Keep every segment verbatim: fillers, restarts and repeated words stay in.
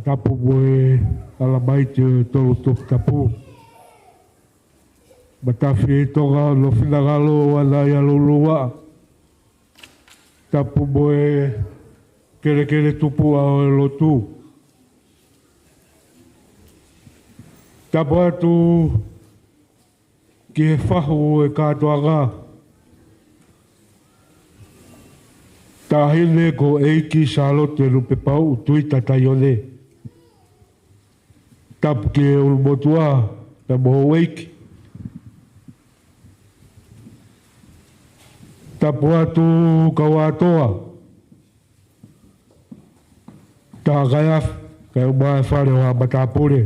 Tapu mo e ʻAlamā ʻi he tolu Toputapu. Matafi ʻi Tonga ʻo e finangalo ʻa Naialuluaʻa. Tapu mo e kelekele tupuʻa ʻo e lotu. Tapu atu ki he fahu ʻo e kātoanga. Taʻahine ko ʻEiki Sālote Lupepauʻu Tuita Taione. Tapu ki he ʻulumotuʻa, tapu mo houʻeiki. Tapu atu kau ʻātoa. Taha kai afi, kae ʻumaʻā e fale ʻo ha matāpule.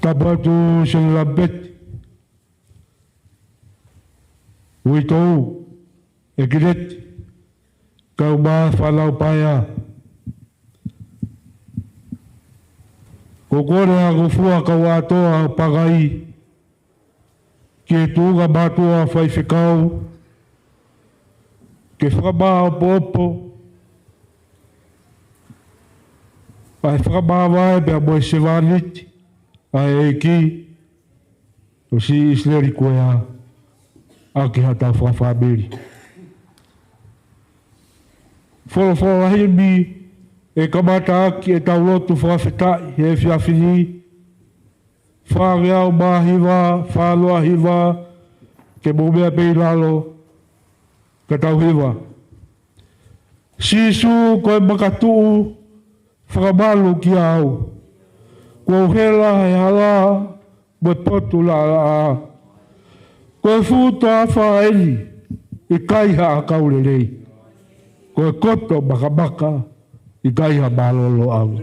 Tapu atu Seni Lapeti. Uitou, ʻEkileti, kae ʻumaʻā e fānau paea. Ko e kole ʻa e ngofua kau ʻātoa ʻo Pangai, ki he tuʻunga mātuʻa faifekau, ke fakamāʻopoʻopo ʻa e fakamāvae pea mo e sevāniti ʻa e ʻEiki, ʻo si ʻIsileli Kuea, ʻaki haʻatau fakafāmili. Folofola himi ʻe kamata ʻaki ʻetau lotu fakafetaʻi he efiafi ni, fāngeau mā hiva, fānoa hiva, ke mou meʻa pē ʻi lalo, ka tau hiva. Sīsū ko e makatuʻu fakamalu kiate au. Kuo u hela he hala mo e potu laʻalaʻā. Ko e fuʻu toafa eni, ʻikai ha ʻakau lelei. Ko e koto makamaka, ʻikai ha mālōlōʻanga.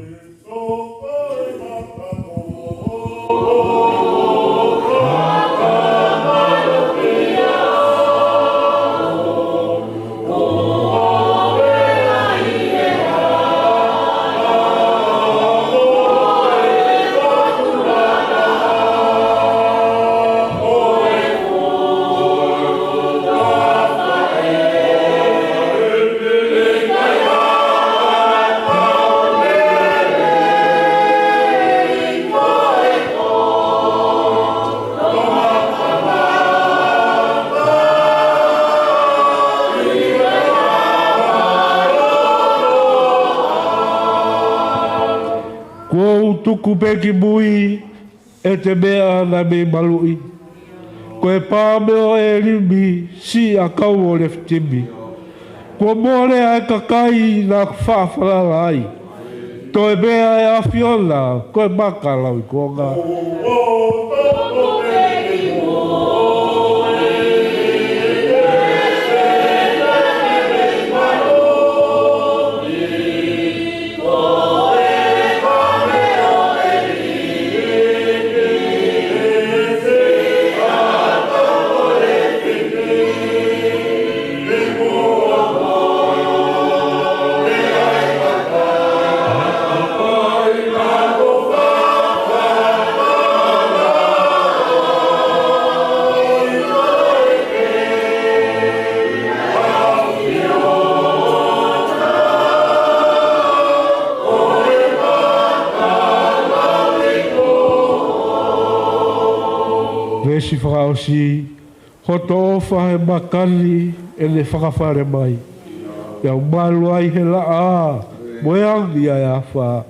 Kuo u tuku pē ki mui ʻete meʻa naʻe mei maluʻi. Ko e pā meʻa ʻo ʻElimi, siʻi ʻakau ʻo Lefitimi. Kuo mole ʻa e kakai naʻa ku faʻa falala ai. Toe meʻa ʻe ʻAfiona, ko e maka lauikuonga. Veesi fakaʻosi. Hoto ʻofa he maka ni ʻene fakafale mai. Pea u malu ai he laʻā, mo e angi ʻa e afā.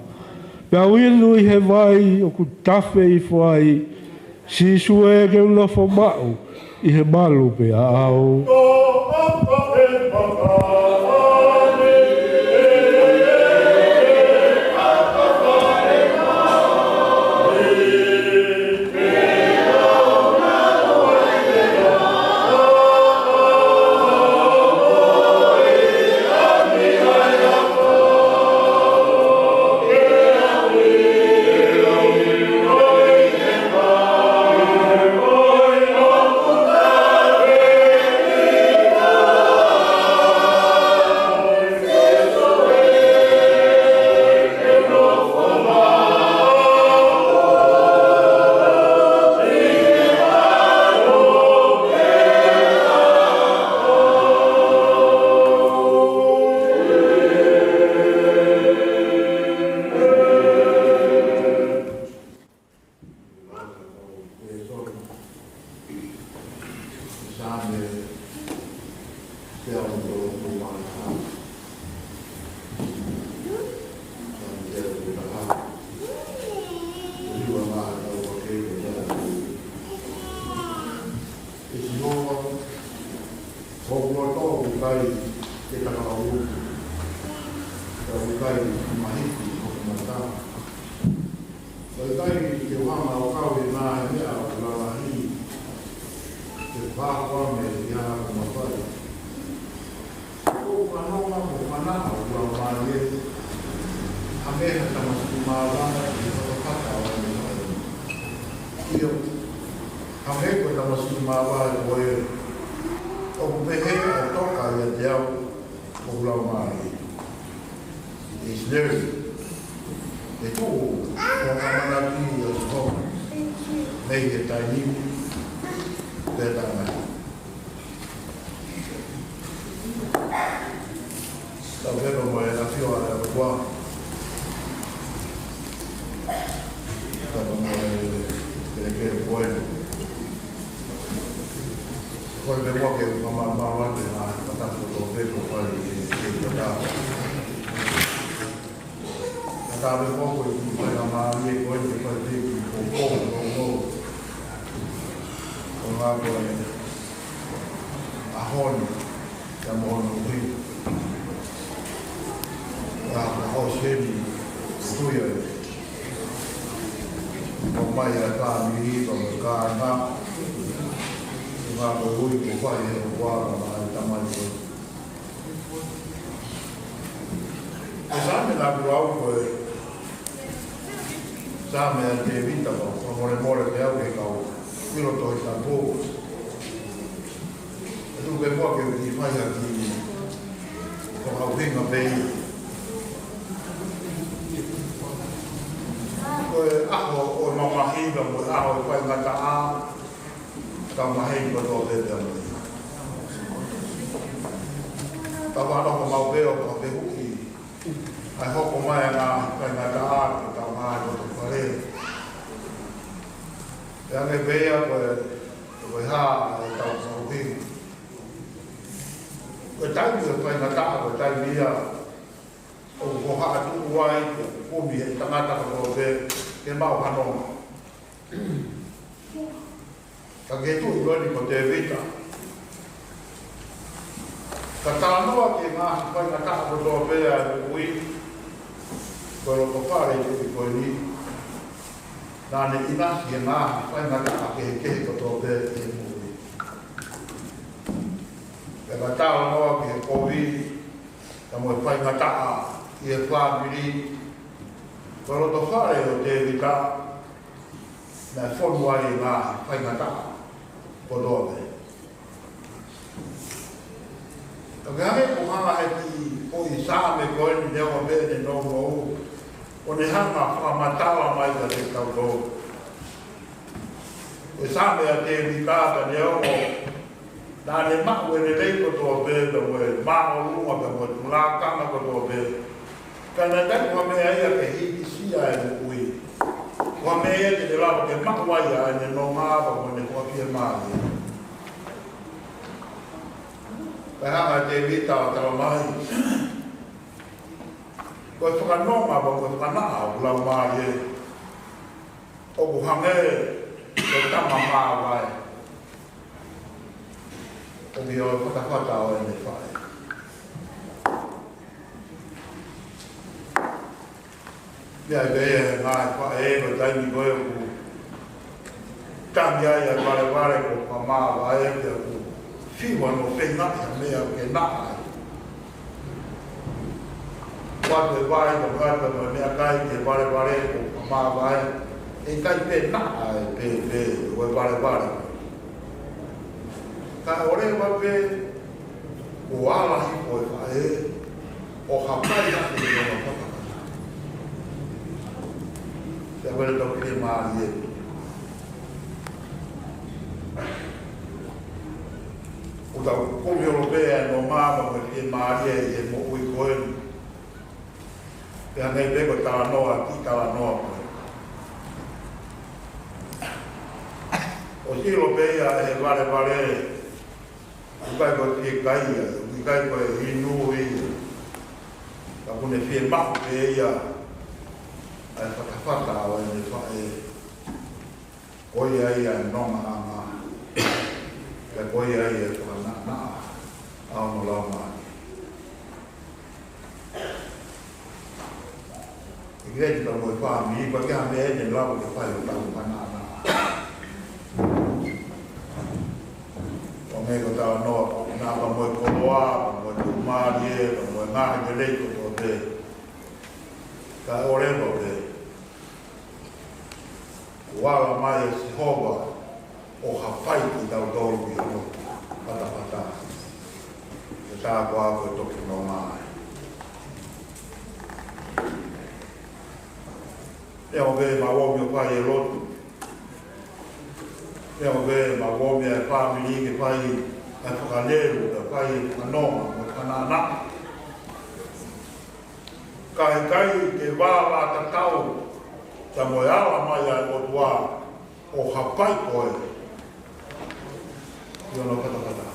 Pea u inu ʻi he vai ʻoku tafe hifo ai, Sīsū ē, ke u nofo maʻu ʻi he malu pē ʻaʻau. Ka ʻoku ʻikai mahiki hoku mata. ʻOku ʻikai ke u hanga ʻo kau he ngaahi meʻa ʻoku lalahi. Ke pākua me ia ʻoku mafai. ʻOku fanongo mo fanaʻo ʻoku laumālie. Hangē ha tamasiʻi māvae ʻi he fatafata ʻo ʻene ʻaho. ʻIo, hangē ko e tamasiʻi māvae ko ē. ʻOku pehē ʻa e toka ʻiate au ʻoku laumālie. It's there. ʻE tuʻu ʻo ʻamanaki ʻa Sihova mei he taimi ni pea taʻengata. Tau velo mo e ʻafio ʻa e ʻOtua. Tau mo e kelekele ko ē. Ko e meʻa ke u fakamālō atu he ngaahi fakatapu kotoa pē kuo fai ʻi he, ʻi he kata. Ka ta me ko ko i fai ngā mālie ko e te fai te ki ko ko ko ko. Ko ngā ko e ʻaho ni, kia mono hui. Ka ka hoseni, tui ai. Ko mai a ka mi, ko ka na. Ko ngā ko hui, ko fai he o kua, ko ngā i tamai ko. Ko e Saame naʻa ku lau ko e Saame ʻa Tēvita, ko e fakamolemole pē au ke kau ʻilo Tohi Tapu. ʻE tuku pē muʻa ke u kiʻi fai ha kiʻi fakaʻuhinga pē ia. Ko e ʻaho ʻo e mamahi, mo e ʻaho ʻo e faingataʻa, tau maheni kotoa pē pea mo ia. Tau fanongo maʻu pē ʻo ka fehuʻi. ʻA e hoko mai ʻa e ngaahi faingataʻa ki hotau ngaahi loto fale. Pea hangē pē ia ko e, ko e hā ʻetau fakaʻuhinga. Ko e taimi ʻo e faingataʻa, ko e taimi ia ʻoku hohaʻa tuʻu ai, ʻoku kumi he tangata kotoa pē ke maʻu ha nonga. Ka ke tuʻu ʻi loeni ko Tēvita. Ka talanoa ki he ngaahi faingataʻa kotoa pē ʻa e moʻui, ko e loto fale ʻi he tuʻi ko eni. Naʻa ne ʻinasi he ngaahi faingataʻa kehekehe kotoa pē ʻi he moʻui. Pea ka talanoa ki he kovi, ka mo e faingataʻa ʻi he fāmili, ko e loto fale ʻo Tēvita, naʻe fonu ai e ngaahi faingataʻa kotoa pē. Ka ke hangē ko e hanga he kiʻi foʻi Saame ko eni neongo pē ʻene nounou, ʻo ne hanga fakamatala mai kiate kitautolu. Ko e Saame ʻa Tēvita ka neongo naʻa ne maʻu e lelei kotoa pē, pea mo e māʻolunga, pea mo e tuʻulākanga kotoa pē. Ka naʻe ʻikai ko ha meʻa ia ke hīkisia e moʻui. Ko ha meʻa ia ke te lava ke maʻu ai ʻa ʻene nonga pea mo ʻene fakafiemālie. Pea hanga ʻe Tēvita ʻo talamai, ko e fakanonga pea mo e fakanaʻa ʻoku laumālie, ʻoku hangē ko e tama māvae. ʻOku ʻi he fatafata ʻo ʻene faʻē. Pea ʻi he ngaahi faʻē, ko e taimi ko ē ʻoku tangi ai ʻa e valevale ko e fakamāvae, pea ʻoku fiu hono feingaʻi ha meʻa ke naʻa ai. Kuo ʻoatu e vai, kuo ʻoatu e meʻakai ki he valevale ko e fakamāvae, ʻe ʻikai pē naʻa ai pē, pē, ko e valevale. Ka ʻoua leva pē kuo ala hifo e faʻē ʻo hapai hake ʻi hono fatafata. Pea ko e tau fiemālie. ʻOku tau kumi holo pē ʻa e nonga mo e fiemālie ʻi he moʻui ko eni. Pea hangē pē ko e talanoa, kiʻi talanoa ko ē. ʻOsi ʻilo pē ia ʻe he valevale, ʻoku ʻikai ko e fiekaia, ʻoku ʻikai ko e inu ia. Ka ʻoku ne fiemaʻu pē ia ʻa e fatafata ʻo ʻene faʻē. Ko ia ia e nongaʻanga. Pea ko ia ia e fakanaʻanaʻa ʻa hono laumālie. Ki he ʻEiki pea mo e fāmili, pea ki ha meʻa ʻe lava ke fai ʻo tau fanana. ʻO hangē ko e talanoa, naʻa pea mo e koloa, pea mo e tuʻumālie, pea mo e ngaahi lelei kotoa pē. Kae ʻoua leva pē kuo ala mai ʻa Sihova ʻo hapai kitautolu ʻi hono fatafata. Ke tā koā ko e toki nonga ai. Neongo pē ʻemau ō mai ʻo fai e lotu. Neongo pē ʻemau ō mai e fāmili ke fai ʻa e fakalelu, ke fai e fakanonga, mo e fanana. Ka ʻikai ke vāvātatau, tā mo e ala mai ʻa e ʻOtua ʻo hapai koe ʻi hono fatafata.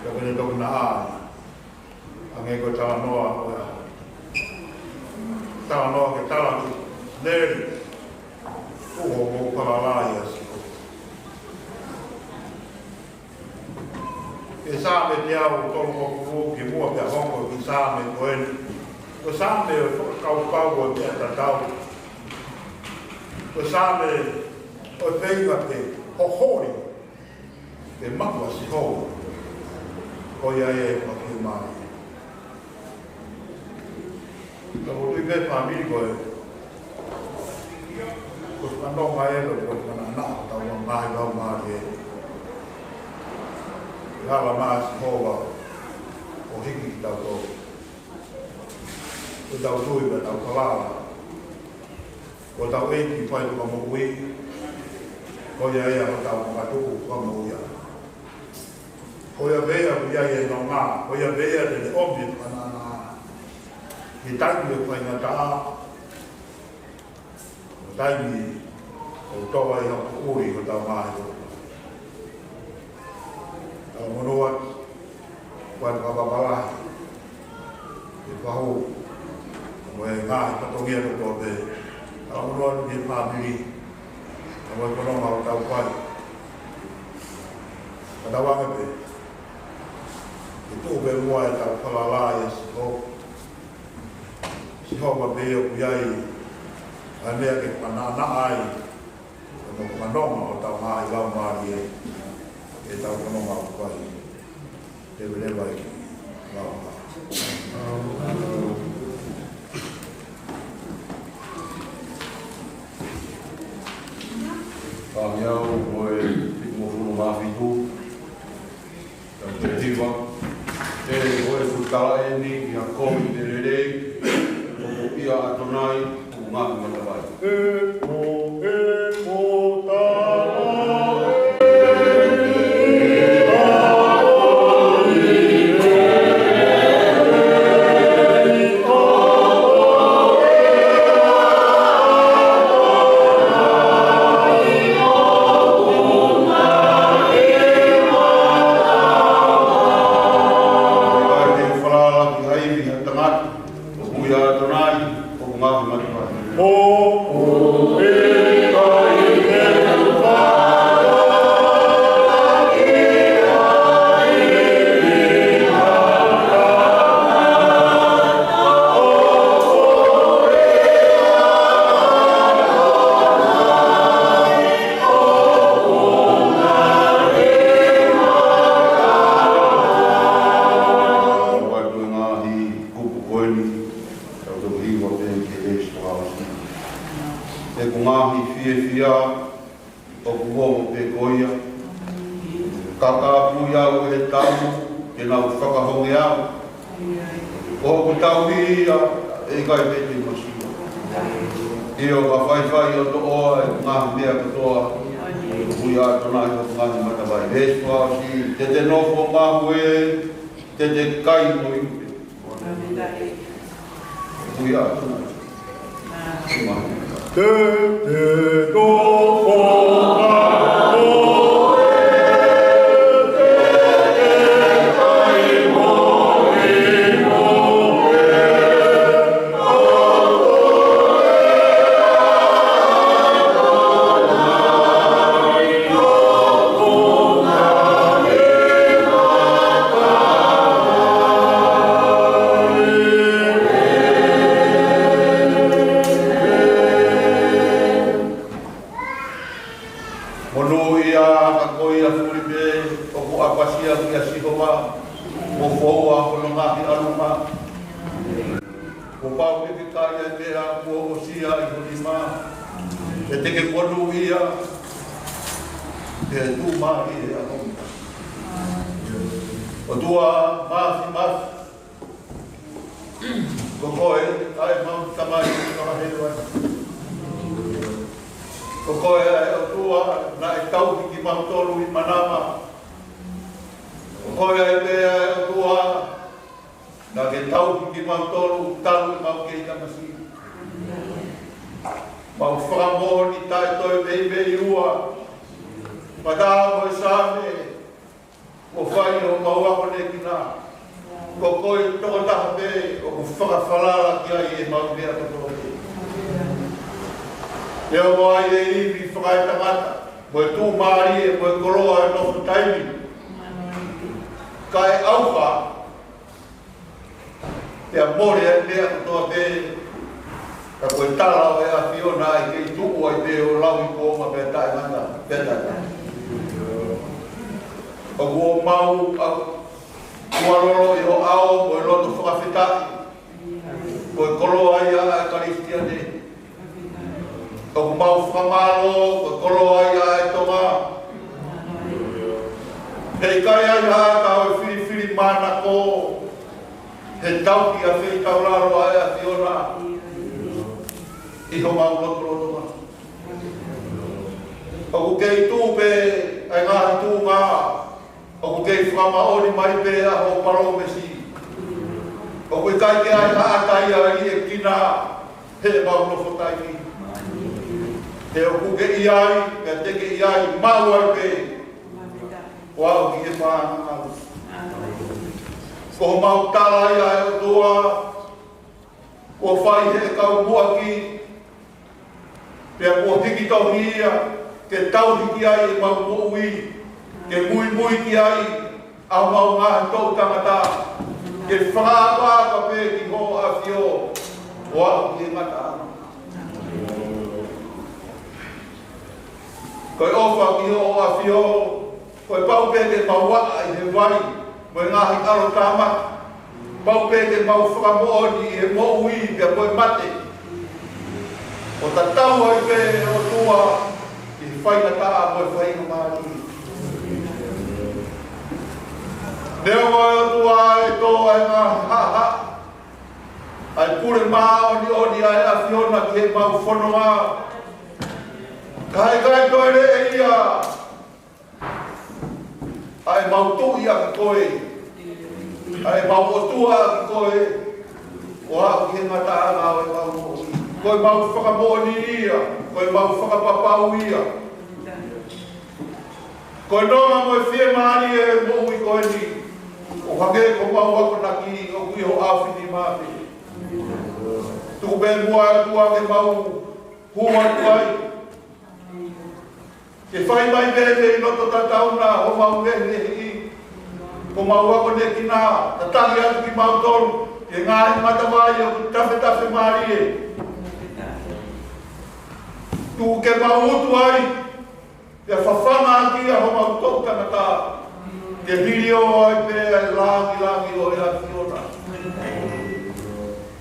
Ka pehē toki naʻa ai, hangē ko e talanoa ko ia. Talanoa ke tala ki Neli, ʻoku mou falala ʻia Sihova. ʻI he Saame teau tolungofulu ki muʻa pea hoko ki he Saame ko eni. Ko e Saame ʻo e fakakaukau ʻo e meʻa tatau. Ko e Saame ʻo e feinga ke holi ke maʻu ʻa Sihova. Ko ia ē ʻoku fiemaʻu. Ka ʻoku ou tui pē fāmili ko e, ko e fanongo mai ē, ko e fanana ʻo tau ngaahi laumālie. ʻE ala mai ʻa Sihova ʻo hiki kitautolu. Ko ʻetau tui, ko ʻetau falala. Ko hotau ʻEiki Fakamoʻui, ko ia ē hotau Makatuʻu Fakamoʻui. Ko ia pē ia ʻoku ʻi ai e nonga, ko ia pē ia te ne ʻomi e fanana. ʻI he taimi ʻo e faingataʻa, ʻi he taimi ʻoku tō ai ha poʻuli ʻi hotau māhina. Tau monū atu, kuo fakapapālangi e fahu, mo e ngaahi fatongia kotoa pē. Tau monū atu ki he fāmili, mo e fononga ʻoku tau fai. Ka tau anga pē ke tuʻu pē muʻa ʻetau falala ʻia Sihova. Sihova pē ʻoku ʻi ai ʻa e meʻa ke fanana ai, ʻo fanongo ʻo tau ngaahi laumālie, ʻetau fononga ʻoku fai. Te vele vai ki lau. Ka meʻa ʻo e fitu mo e fitu. Tau te hiva. ʻE, ko e kutala eni ʻi ha kovi te lelei, ʻoku ʻia ʻAtonai ʻoku ngaahi matavai. ʻE, ko e kutala eni. Kae te falala ki ha ivi ha tangata, ʻoku ʻia ʻAtonai ʻoku ngaahi matavai. ʻOku ʻikai te u falala ki ha ivi ha tangata, ʻoku ʻia ʻAtonai ʻoku ngaahi matavai. Tau atu e ngaahi kupu ko eni, tau toki hiva pē ki he veesi fakaʻosi. ʻEku ngaahi fiefia, ʻoku ou pē ko ia. Ka kāpui au ʻe he tamu, ke nau fakahonge au. ʻOku tauhi ia, ʻe ʻikai pē te u masiva. ʻIo, ka faifai ʻo toʻoa ʻeku ngaahi meʻa kotoa, ʻoku ʻia ʻAtonai ʻoku ngaahi matavai. Veesi fakaʻosi, te te nofo maʻu ē, te te kai mo iu pē. ʻOku ʻia ʻAtonai. Te te nofo maʻu ē, te te kai mo iu pē. Ke kai ai pē ʻa kuo ʻosi ʻi ho nima, ʻe te ke monūʻia, ʻe tuʻumālie ʻa ho nima. ʻOtua Māfimafi, ko koe ʻa e mau Tamai ʻoku fakahelu ai. Ko koe ʻa e ʻOtua naʻe tauhi kimautolu ʻi manava. Ko koe ai pē ʻa e ʻOtua naʻa ke tauhi kimautolu talu ʻemau kei tamasiʻi. Mau fakamoʻoni taʻe toe veiveiua. Fakamoʻoni Saame, ʻo fai ʻo mau akonekina. Ko koe tokotaha pē ʻoku fakafalala ki ai ʻemau meʻa kotoa pē. Te ongo ai e ivi fakaetangata, mo e tuʻumālie, mo e koloa ʻo e nofo taimi. Kae ʻauha, pea mole ai meʻa kotoa pē, ka ko e tala ʻo e ʻAfiona ʻe kei tuʻu ai pē ʻo lauikuonga pea taʻengata, pea taʻengata. ʻOku mau ʻau, ʻualolo ʻi ho ʻao, mo e loto fakafetaʻi, ko e koloa ia ʻa e Kalisitiane. ʻOku mau fakamālō, ko e koloa ia ʻa e Tonga. He ʻikai ai ha ʻata ʻo e filifilimānako, he tauhi ʻa e feitaulalo ʻa e ʻAfiona ʻi homau lotolotonga. ʻOku kei tuʻu pē ʻa e ngaahi tuʻunga ʻoku kei fakamāʻoniʻoni mai pē ʻa hoʻo palōmesi. ʻOku ʻikai ke ʻi ai ha ʻata ia ʻe liʻekina heʻemau nofo taimi. He ʻoku ke ʻi ai, pea te ke ʻi ai, maʻu ai pē. Ko au ki he pānga. Ko homau tala ia ʻe ʻOtua, kuo fai he kau muʻaki, pea kuo hiki tohi ia, ke tauhi ki ai ʻemau moʻui, ke muimui ki ai ʻa homau ngaahi toʻu tangata, ke fakaʻapaʻapa pē ki hoʻo ʻAfio, ʻo aʻu ki he ngataʻanga. Ko e ʻofa ki hoʻo ʻAfio, ko e pau pē ke mau aʻa ʻi he vai, mo e ngaahi ʻalotāmaki. Pau pē ke mau fakamoʻoni ʻi he moʻui pea mo e mate. ʻO tatau ai pē ʻOtua ʻi he faingataʻa mo e faingamālie. Neongo ʻOtua ʻe tō ʻa e ngaahi haʻahaʻa ʻa e pule māʻoniʻoni ʻa e ʻAfiona ki heʻemau fononga, ka ʻe ʻikai toe leʻeia ʻa ʻemau Tuʻi ʻaki koe, ʻa ʻemau ʻOtua ʻaki koe, ʻo aʻu ki he ngataʻanga ʻo ʻemau moʻui. Ko ʻemau fakamoʻoni ia, ko ʻemau fakapapau ia. Ko e nonga mo e fiemālie ʻo e moʻui ko eni, ʻo hangē ko homau akonaki ʻoku ʻi ho ʻaofinima pē. Tuku pē muʻa ʻOtua ke mau hū atu ai. Ke fai mai pē mei loto tatau na homau lelehiʻi, ko homau akonekina, tataki atu kimautolu ki he ngaahi matavai ʻoku tafetafe mālie. Tuku ke mau utu ai, pea fafanga ʻaki ʻa homau toʻu tangata, ke liliu ai pē ʻa e langilangi ʻo e ʻAfiona.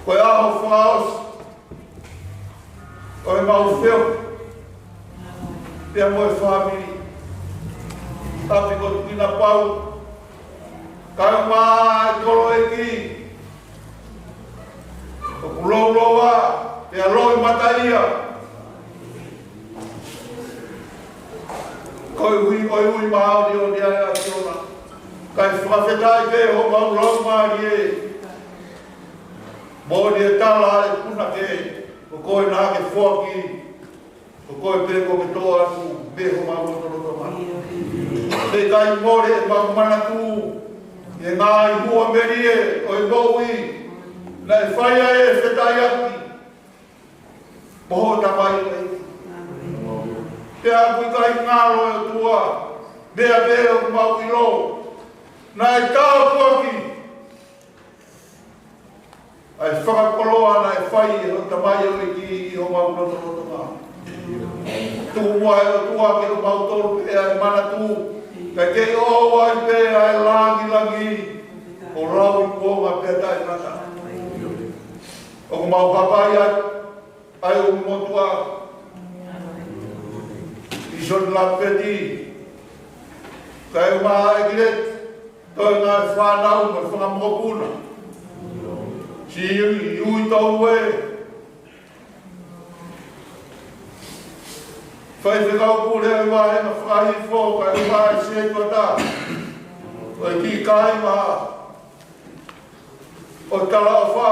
Ko e ʻaho fakaʻosi ʻo ʻemau feohi, pea mo e fāmili. ʻApi ko Tukinapau, kae ʻumaʻā e koloa ʻeiki, ʻoku louloua, pea loʻimataʻia. Koeʻuhi, koeʻuhi māʻoniʻoni ʻa e ʻAfiona. Kae fakafetaʻi pē homau laumālie. Moʻoni e tala ʻa e punake, ko koe naʻa ke foaki, ko koe pē kuo ke toʻo atu mei homau lotolotonga. He ʻikai mole ʻemau manatu ʻi he ngaahi huamelie ʻo e moʻui naʻe fai ai e fetaulaki mo hoʻo tamaioʻeiki. Pea ʻoku ʻikai ngalo ʻe ʻOtua, meʻa pē ʻoku mau ʻilo, naʻe tāpuaki ʻa e fakakoloa naʻe fai ʻe hoʻo tamaioʻeiki ʻi homau lotolotonga. Tuku muʻa ʻe ʻOtua ke ʻomautolu pē ʻa e manatu, kae kei ʻoʻou ai pē ʻa e langilangi, ʻo lauikuonga pea taʻengata. ʻOku mau hapai atu ʻa e ʻulumotuʻa, ʻIsoni Lapeti, kae ʻumaʻā ʻEkileti, Toenga e Fānau mo e Fanga Mokopuna. Siʻi Ui Toue, Faifekau Pule ʻo e Vāhenga Fakahihifo, kae ʻumaʻā e Setuata ʻo e kiʻi kāinga ʻo Talaʻofa.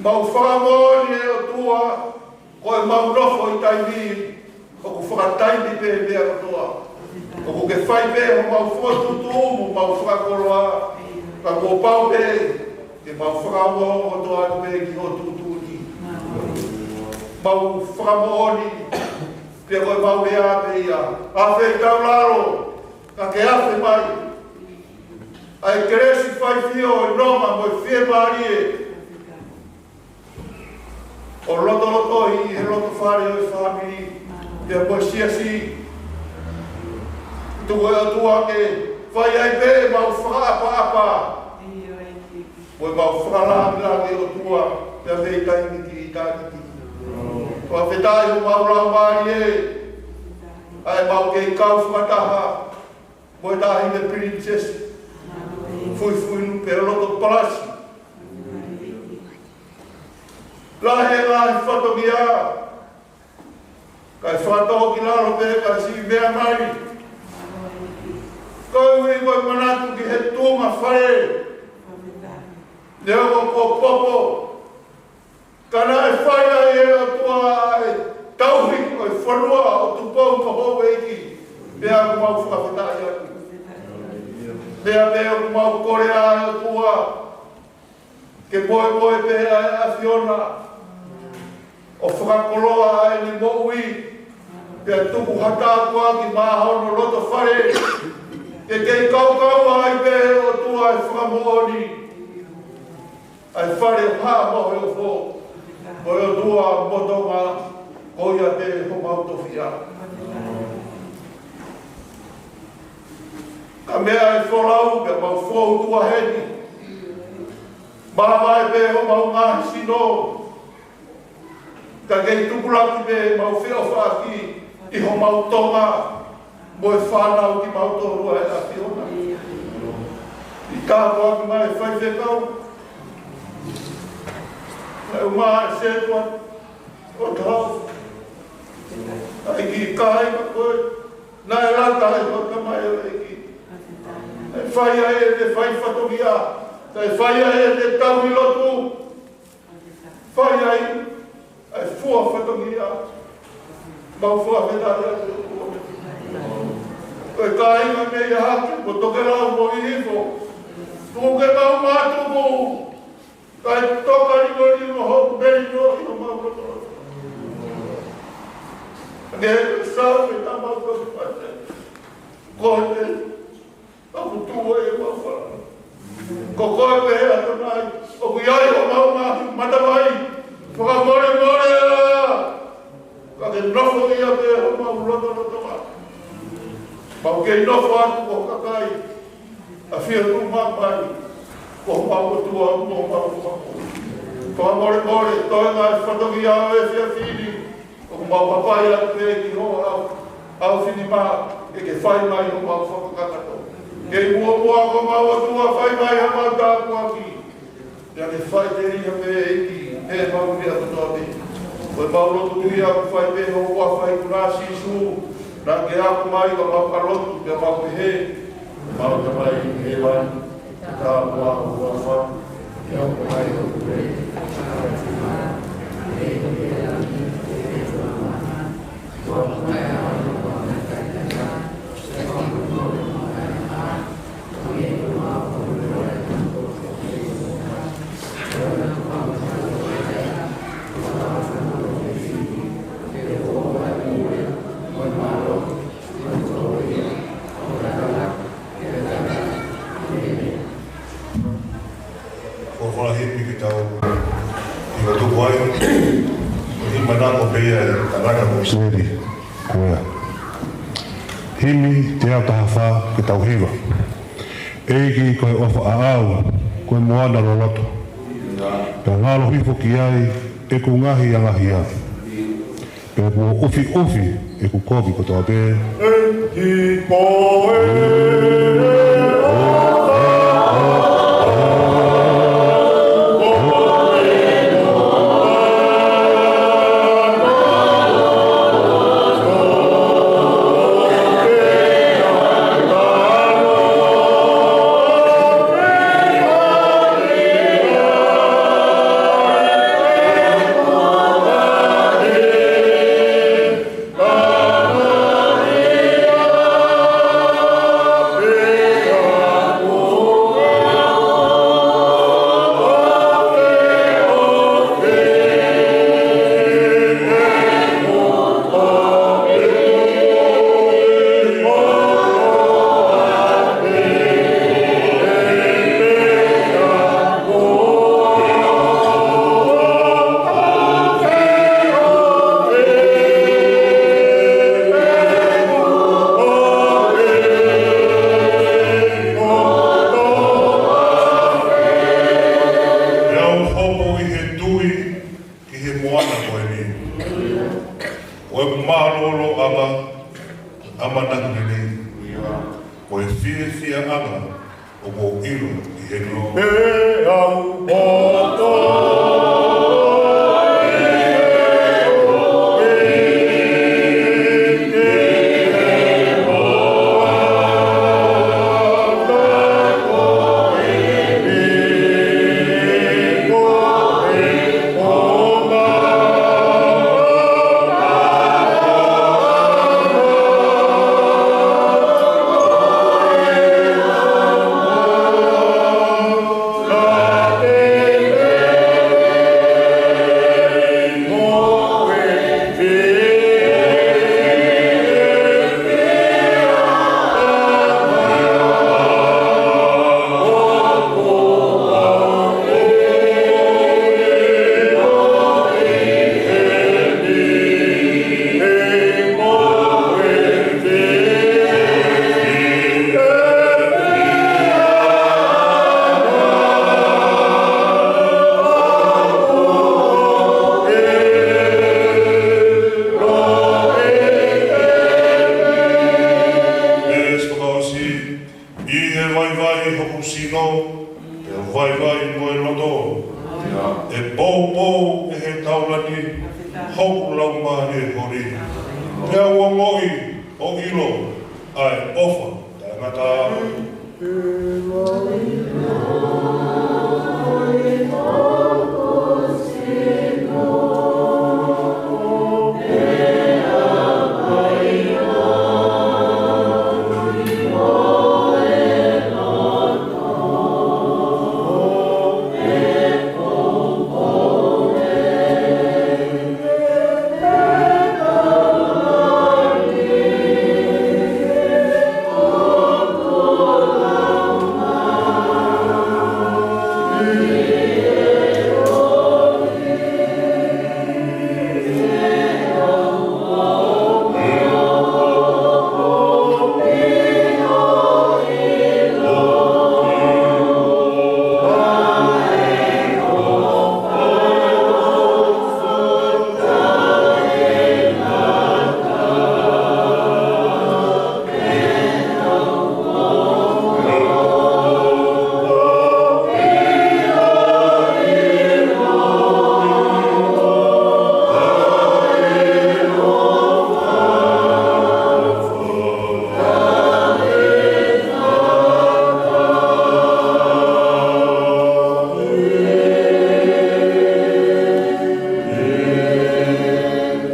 Mau fakamoʻoni ʻe ʻOtua, ko ʻemau nofo ʻi taimi ʻoku fakataimi pē meʻa kotoa. ʻOku ke fai pē homau fokotuʻutuʻu mo homau fakakoloa, ka kuo pau pē ke mau fakaongoongo kotoa atu pē ki hoʻo tuʻutuʻuni. Mau fakamoʻoni pē ko ʻemau meʻa pē ia. Afe ʻi taulalo, ka ke afe mai ʻa e kelesi, faifio, ʻi he nonga mo e fiemālie ʻo lotolotohi ʻi he loto fale ʻo e fāmili pea mo e siasi. Tuku ʻe ʻOtua ke fai ai pē ʻemau fakaʻapaʻapa mo ʻemau fakalāngilangi ʻOtua, pea mei taimi ki ʻitāniti. Fakafetaʻi homau laumālie, ʻa ʻemau kei kau fakataha mo e Taʻahine Pilinisesi Fuifuilupe Lotopalasi. Lahi e ngaahi fatongia, kae fakatōkilalo pē ka siʻi meʻa mai. Koeʻuhi ko e manatu ki he tuʻunga fale, neongo kuo popo, ka naʻe fai ai ʻe ʻOtua ʻa e tauhi ʻo e fonua ʻo Tupou mo Houʻeiki, pea ʻoku mau fakafetaʻi atu. Pea pē ʻoku mau kole ʻa e ʻOtua ke moemoe pē ʻa e ʻAfiona ʻo fakakoloa ʻa ʻene moʻui, pea tuku ha tāpuaki maʻa hono loto fale, ke kei kaukau ai pē ʻOtua e fakamoʻoni, ʻa e fale ʻo Haʻa Moheofo, ko e ʻOtua mo Tonga, ko ia pē homau tofiʻa. Ka meʻa ʻe folau, pea mau fou tuʻa heni. Māvae pē homau ngaahi sino, ka kei tupulaki pē ʻemau feʻofaʻaki ʻi homau Tonga mo e fānau kimautolu ʻa e ʻAfiona. ʻI tāpuaki mai e faifekau, kae ʻumaʻā e Setuata ʻo Talaʻofa, ʻa e kiʻi kāinga ko ē naʻe lata ai ʻo tamai ʻo e ʻEiki. ʻE fai ai ʻene fai fatongia, ʻe fai ai ʻene tauhi lotu, fai ai ʻa e fua fatongia. Mau fakafetaʻi atu. Ko e kāinga mei Hahake mo Tokelau mo Hihifo, tuku ke mau mātuku, kae toka lingolingoli hoku melino ʻi homau lotoloto. Ke sau ke tamau ke pate. Ko e ʻOku tuʻu ʻemau fala. Ko koe pē ʻAtonai, ʻoku ʻi ai homau ngaahi matavai. Fakamolemole ā, ka ke nofo ia pē homau lotolotonga. Mau kei nofo atu ko e kakai ʻa fia tuʻu mai, ko homau ʻOtua mo homau Fakamoʻui. Fakamolemole, toe ngaahi fatongia ʻo e efiafi ni, ʻoku mau hapai atu pē ki hoʻo ʻAfio, ʻAfiona, ke ke fai mai homau fakakakato. Kei muʻomuʻa ko homau ʻOtua, fai mai haʻamau tāpuaki. Pea ke fai telia pē ʻEiki, ʻemau meʻa kotoa pē. Ko ʻemau lotu ia ʻoku fai pē ʻi he huafa ʻo Sīsū, naʻa ke ako mai ka mau ka lotu, pea mau pehē, ʻemau Tamai ʻi hēvani, ke tāpuhā ho huafa, ke hoko mai hoʻo puleʻanga. Ko e folofola himi ke tau ʻilo tuku ai, ko e himi manako pē ia ʻa e tangata ko ʻIsileli. Ko ia. Himi teau taha fā ke tau hiva. ʻEiki ko e ʻofa ʻaʻau, ko e moana loloto. Pea ngalo hifo ki ai ʻeku ngaahi angahia, pea kuo ʻufiʻufi ʻeku kovi kotoa pē. Pea u hopo ʻi he tui ki he moana ko eni, ko ʻeku mālōlōʻanga ʻamanaki lelei, ko e fiefiaʻanga ʻoku ou ʻilo ʻi heni. Pea u hopo ʻI he vaivai hoku sino, pea vaivai mo e loto. ʻE poupou ʻe he taulani hoku laumālie holi. Pea u ongoʻi ʻo ʻilo ʻa e ʻofa taʻengata.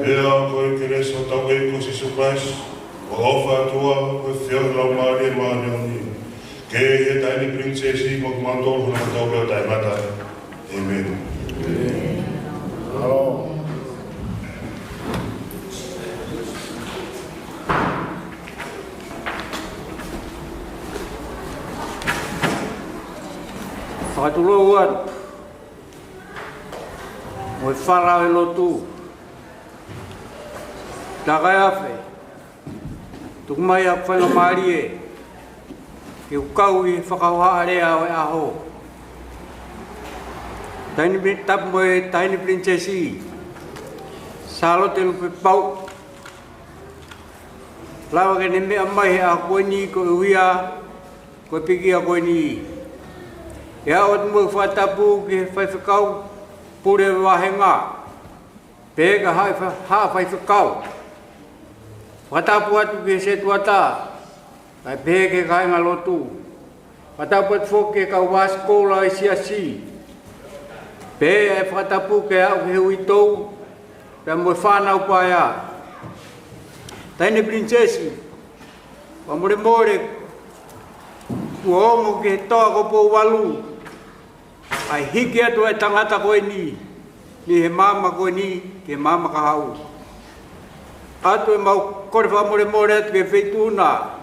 Pea ko e kelesi ʻa hotau ʻEiki ko Sīsū Kalaisi, ko e ʻofa ʻa e ʻOtua, ko e feohi ʻa e Laumālie Māʻoniʻoni, ke ʻi he taʻahine Pilinisesi mo kimautolu hono kotoa pē ʻo taʻengata. ʻĒmeni. Fakatulou atu mo e fala ʻo e lotu. Takaeafe, tuku mai haʻaku faingamālie ke u kau ʻi he fakahohaʻa lea ʻo e ʻaho. Taʻahine Pili-, tapu mo e Taʻahine Pilinisesi Sālote Lupepauʻu. Lava ke ne meʻa mai he ʻaho ko eni koeʻuhi ko e pekia ko eni. ʻE aʻu atu mo e fakatapu ki he faifekau pule vāhenga, pea ki he haʻa fa-, haʻa faifekau. Fakatapu atu ki he setuata, kae pehē ki he kāingalotu. Fakatapu atu foki ki he kau vāsikola ʻo e siasi. Pea ʻe fakatapu ke aʻu ki he uitou, pea mo e fānau paea. Taʻahine Pilinisesi, fakamolemole, kuo ongo ki he toa ko Pouvalu ʻa e hiki atu ʻa e tangata ko eni, mei he maama ko eni ki he maama kahaʻu. ʻOatu ʻemau kole fakamolemole atu ki he Feituʻu na,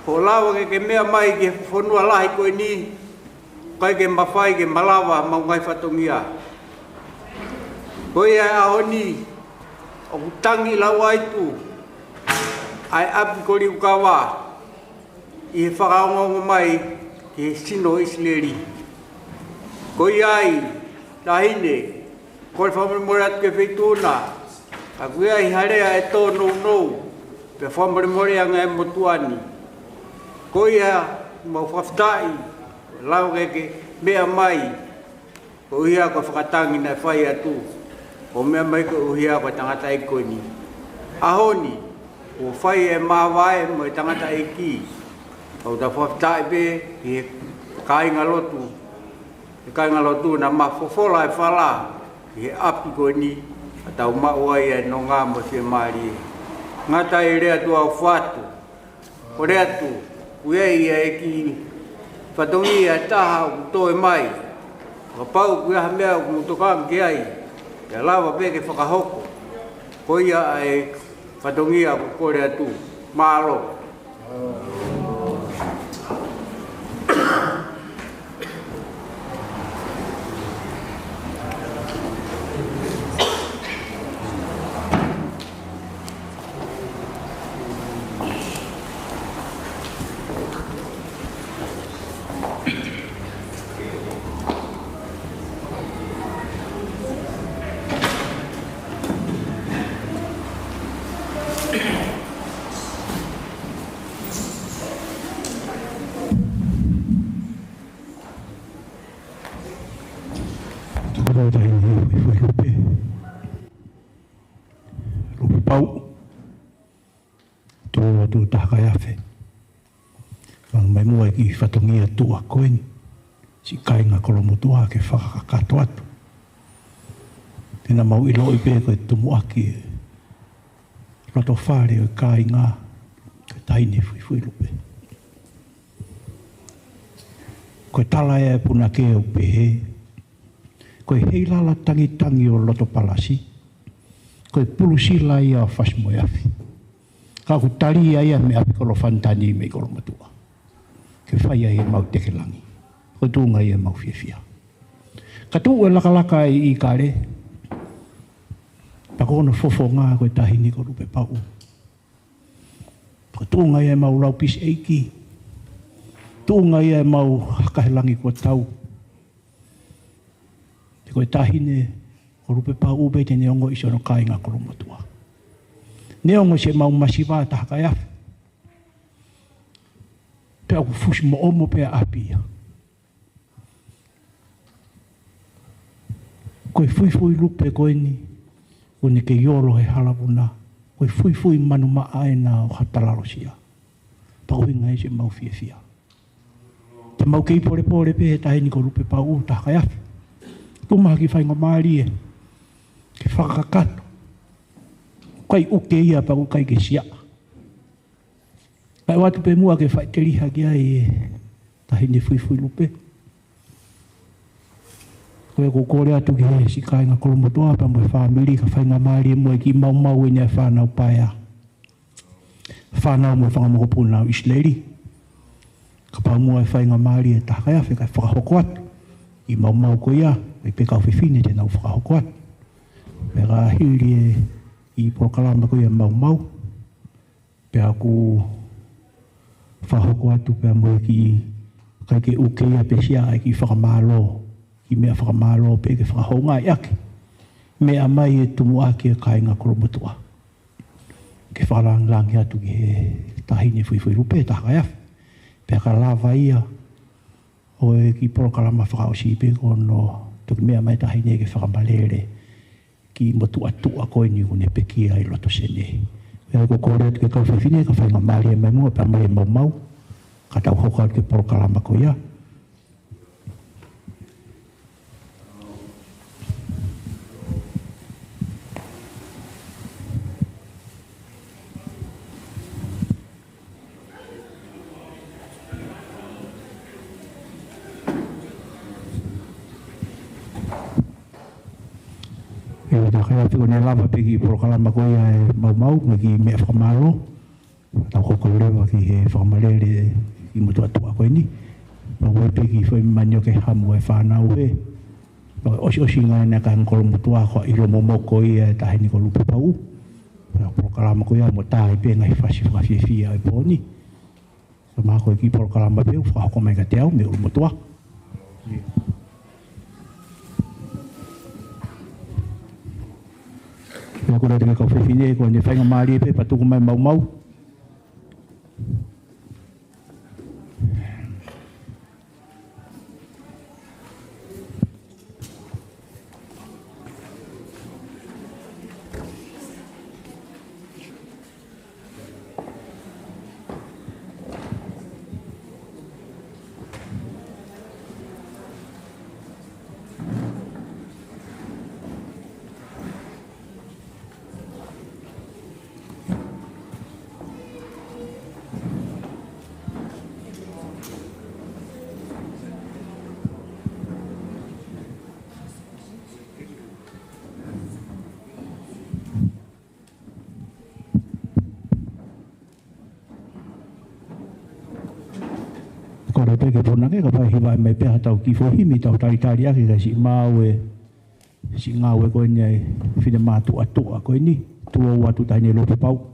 kuo lava ke ke meʻa mai ki he fonua lahi ko eni, kae ʻikai ke mafai ke malava ʻemau ngaahi fatongia. Ko ia ʻi he ʻaho ni, ʻoku tangi lauaitu ʻa e ʻapi ko Liukava ʻi he fakaongoongo mai ki he sino ʻo ʻIsileli. Ko ia ai, Taʻahine, kole fakamolemole atu ki he Feituʻu na, ka ʻoku ʻi ai ha lea ʻe tōnounou, pea fakamolemole ange ʻa e motuʻa ni. Ko ia, mau fakafetaʻi, lava ke ke meʻa mai, koeʻuhi ko e fakatangi naʻe fai atu, ʻo meʻa mai koeʻuhi ko e tangataʻeiki ko eni. ʻAho ni, kuo fai e māvae mo e tangataʻeiki. Kau tau fakafetaʻi pē ki he kāingalotu, he kāingalotu naʻa ma fofola e fala ki he ʻapi ko eni, ka tau maʻu ai e nonga mo e fiemālie. Ngata ai e lea, tuku au ʻo fai atu. Kole atu, ʻoku ʻi ai e kiʻi fatongia ʻe taha ʻoku toe mai. Kapau ʻoku ʻi ai ha meʻa ʻoku mou tokanga ki ai, ʻe lava pē ke fakahoko. Ko ia ʻa e fatongia ʻoku kole atu. Mālō. Tokoro Taʻahine Fuifuilupe Lupepauʻu, tō atu taha kai afe. Langa mai muʻa e kiʻi fatongia tuʻa ko eni, siʻi kāinga Kolomotuʻa, ke fakakakato atu. Te na mau ʻiloʻi pē ko e tumuʻaki e loto fale ʻo e kāinga, ko e Taʻahine Fuifuilupe. Ko e tala ʻa e punake ʻoku pehē, ko e heilala tangitangi ʻo loto palasi, ko e pulusila ia ʻo fasi mo e afi. Ka ʻoku tali ia ia mei he ʻapi ko Lofanitani mei Kolomotuʻa, ke fai ai ʻemau teke langi. Ko e tuʻunga ia ʻemau fiefia. Ka tuʻu e lakalaka ʻi ʻIkale, pea ko hono fofonga ko e Taʻahine ko Lupepauʻu. Ko e tuʻunga ia ʻemau lau pisi ʻeiki. Tuʻunga ia ʻemau haka he langi kuo tau. He ko e Taʻahine ko Lupepauʻu pē te ne ongoʻi siʻono kāinga Kolomotuʻa. Neongo siʻemau masiva taha kai afe, pea ʻoku fusi moʻomo pē ʻa ʻapi ia. Ko e Fuifuilupe ko eni, ʻoku ne kei olo he hala vuna, ko e fuifui manumaʻa ena ʻo ha talalosia. Pea ko e ʻuhinga ia siʻemau fiefia. Te mau kei polepole pē he Taʻahine ko Lupepauʻu taha kai afe. Tuʻu mai ha kiʻi faingamālie ke fakakakato. ʻIkai ʻuke ia pea ʻoku ʻikai ke siaʻa. Kae ʻoatu pē muʻa ke faʻiteliha ki ai e Taʻahine Fuifuilupe. Ko ia ʻoku ou kole atu ki he siʻi kāinga Kolomotuʻa pea mo e fāmili, ka faingamālie muʻa e kiʻi maumau eni ʻa e fānau paea. Fānau mo e fanga mokopuna ʻo ʻIsileli. Kapau muʻa ʻe faingamālie e taha kai afe kae fakahoko atu e kiʻi maumau ko ia, ʻi ai pē kau fefine te nau fakahoko atu. Pea ka hili e kiʻi polokalama ko ia maumau, pea ʻoku fakahoko atu pea mo e kiʻi, ʻikai ke ʻuke ia pe siaʻa, e kiʻi fakamālō kiʻi meʻa fakamālō pē ke fakahoungaʻi ʻaki meʻa mai e tumuʻaki e kāinga Kolomotuʻa. Ke fakalāngilangi atu ki he taʻahine Fuifuilupe, taha ka e afe. Pea ka lava ia ʻo e kiʻi polokalama fakaʻosi pē ko hono toki meʻa mai e taʻahine ke fakamalele e kiʻi motuʻa tuʻa ko eni kuo ne pekia ʻi loto Senē. Pea ko e kole atu ki he kau fefine, ka faingamālie mai muʻa pea mai e maumau, ka tau hoko atu ki he polokalama ko ia. ʻE, taha ka e afe, kuo ne lava pē e kiʻi polokalama ko ia e maumau, mo e kiʻi meʻa fakamālō. Tau hoko leva ki he fakamalele e kiʻi motuʻa tuʻa ko eni. Pea ʻoku ʻi ai pē e kiʻi foʻi manioke hamu e fānau ē. Pea ʻosiʻosi ngaahi ʻa e kāinga Kolomotuʻa, ko e ʻilo momoko ia e taʻahine ko Lupepau. Pea polokalama ko ia mo tā ai pē ngaahi fasi fakafiefia ʻo e pō ni. Ka mahalo ko e kiʻi polokalama pē ʻoku fakahoko mai kiate au mei ʻUlumotuʻa. Pea kole atu ki he kau fefine, ko ʻene faingamālie pē pea tuku mai e maumau. Kole pē ke punake, kapau ʻe hivaʻi mai pē haʻatau kiʻi foʻi himi, tau talitali ʻaki kae siʻi maʻu e siʻi ngāue ko eni ʻa e finemātuʻa tuʻa ko eni, tuʻu atu taʻahine Lupepau.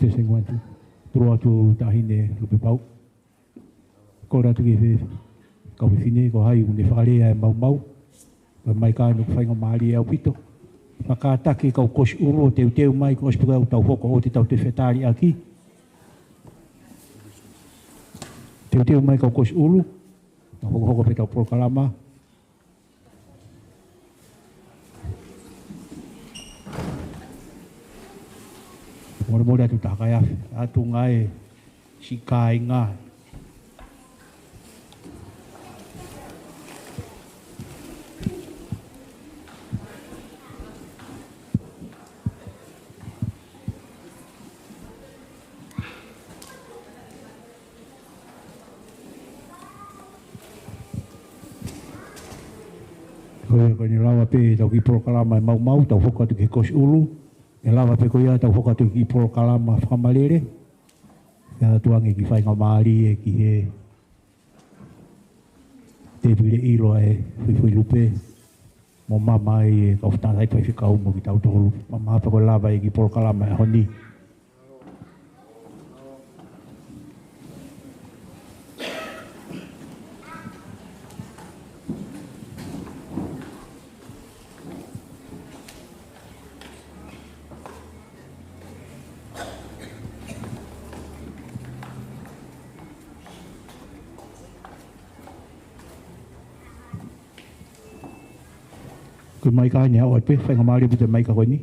Te senguanti. Turu atu Taʻahine Lupepau. Kole atu ki he kau fefine, ko hai ʻoku ne fakalea e maumau. Ko e mai ka ʻoku faingamālie ʻaupito. Fakataki kau kosi ʻulu ʻo teuteu mai ko ʻosi pē ko ʻetau hoko ʻo te tau te fetali ʻaki. Teuteu mai kau kosi ʻulu. Tau hokohoko pē ʻetau polokalama. Molemole atu takai afe, atu ngāue siʻi kāinga. Ko ia, ko ʻene lava pē ʻetau kiʻi polokalama e maumau, tau hoko atu ki he kosi ʻulu. ʻE lava pē ko ia, tau hoko atu ki he kiʻi polokalama fakamalele. Pea ʻoatu ange e kiʻi faingamālie ki he tēpile ʻilo ʻa e fuifui lupe. Mo mamaʻo e kau tangataʻeiki faifekau mo kitautolu. Mamaʻo pē ko e lava e kiʻi polokalama e ʻaho ni. Ko e maika eni, ʻoua ʻe pē faingamālie ʻa e maika ko eni.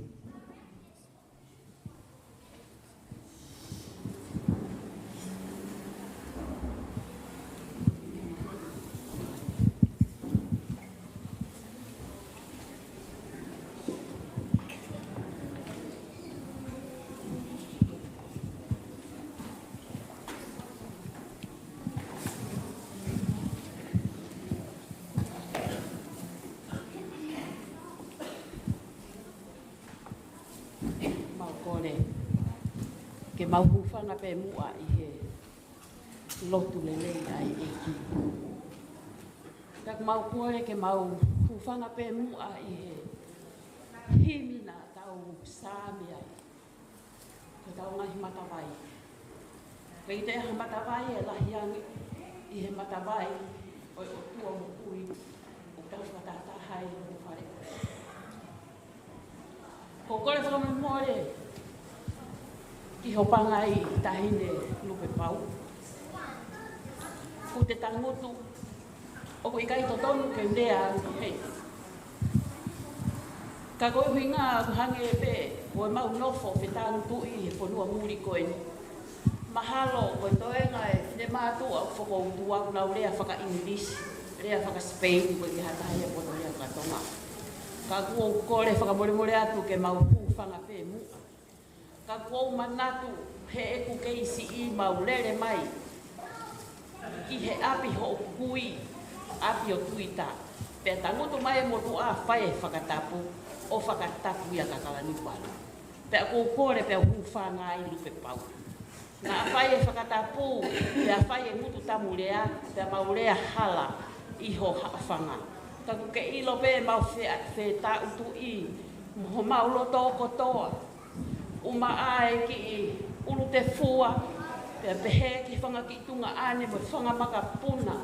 Mau kole ke mau hūfanga pē muʻa ʻi he lotu lelei ʻa e ʻEiki. Ka mau kole ke mau hūfanga pē muʻa ʻi he himi naʻa tau saame ai. Ko ʻetau ngaahi matavai. Pea ʻi he taha matavai ʻe lahi ange ʻi he matavai ʻo e ʻOtua moʻui ʻoku tau fakataha ai ʻi he fale. Ko e kole fakamolemole ki ho pangai Taʻahine Lupepau. Ko e tangutu ʻoku ʻikai totonu ke lea ʻi heni. Ka ko e ʻuhinga ʻoku hangē pē ko ʻemau nofo fetangutuʻi he fonua muli ko eni. Mahalo ko e toenga e finemātuʻa ʻoku fokoutua ʻoku nau lea faka-English, lea faka-Spain, ko e hā taha ia poto lea faka-Tonga. Ka ʻoku ou kole fakamolemole atu ke mau hūfanga pē muʻa. Ka ʻoku ou manatu heʻeku kei siʻi mau lele mai ki he ʻapi hoʻo kui, ʻapi ʻo Tuita. Pea tangutu mai e motuʻa fai e fakatapu, ʻo fakatapu ia ka kala ni pala. Pea ʻoku ou kole pea hūfanga ai Lupepau. Naʻa fai e fakatapu, pea fai e ngutu tamu lea, pea mau lea hala ʻi ho haʻofanga. Ka ʻoku ke ʻilo pē mau fe-, fetangutuʻi mo homau loto kotoa. ʻUmaʻā e kiʻi ʻulu tefua, pea pehē ki he fanga kiʻi tungaʻane mo e fanga makapuna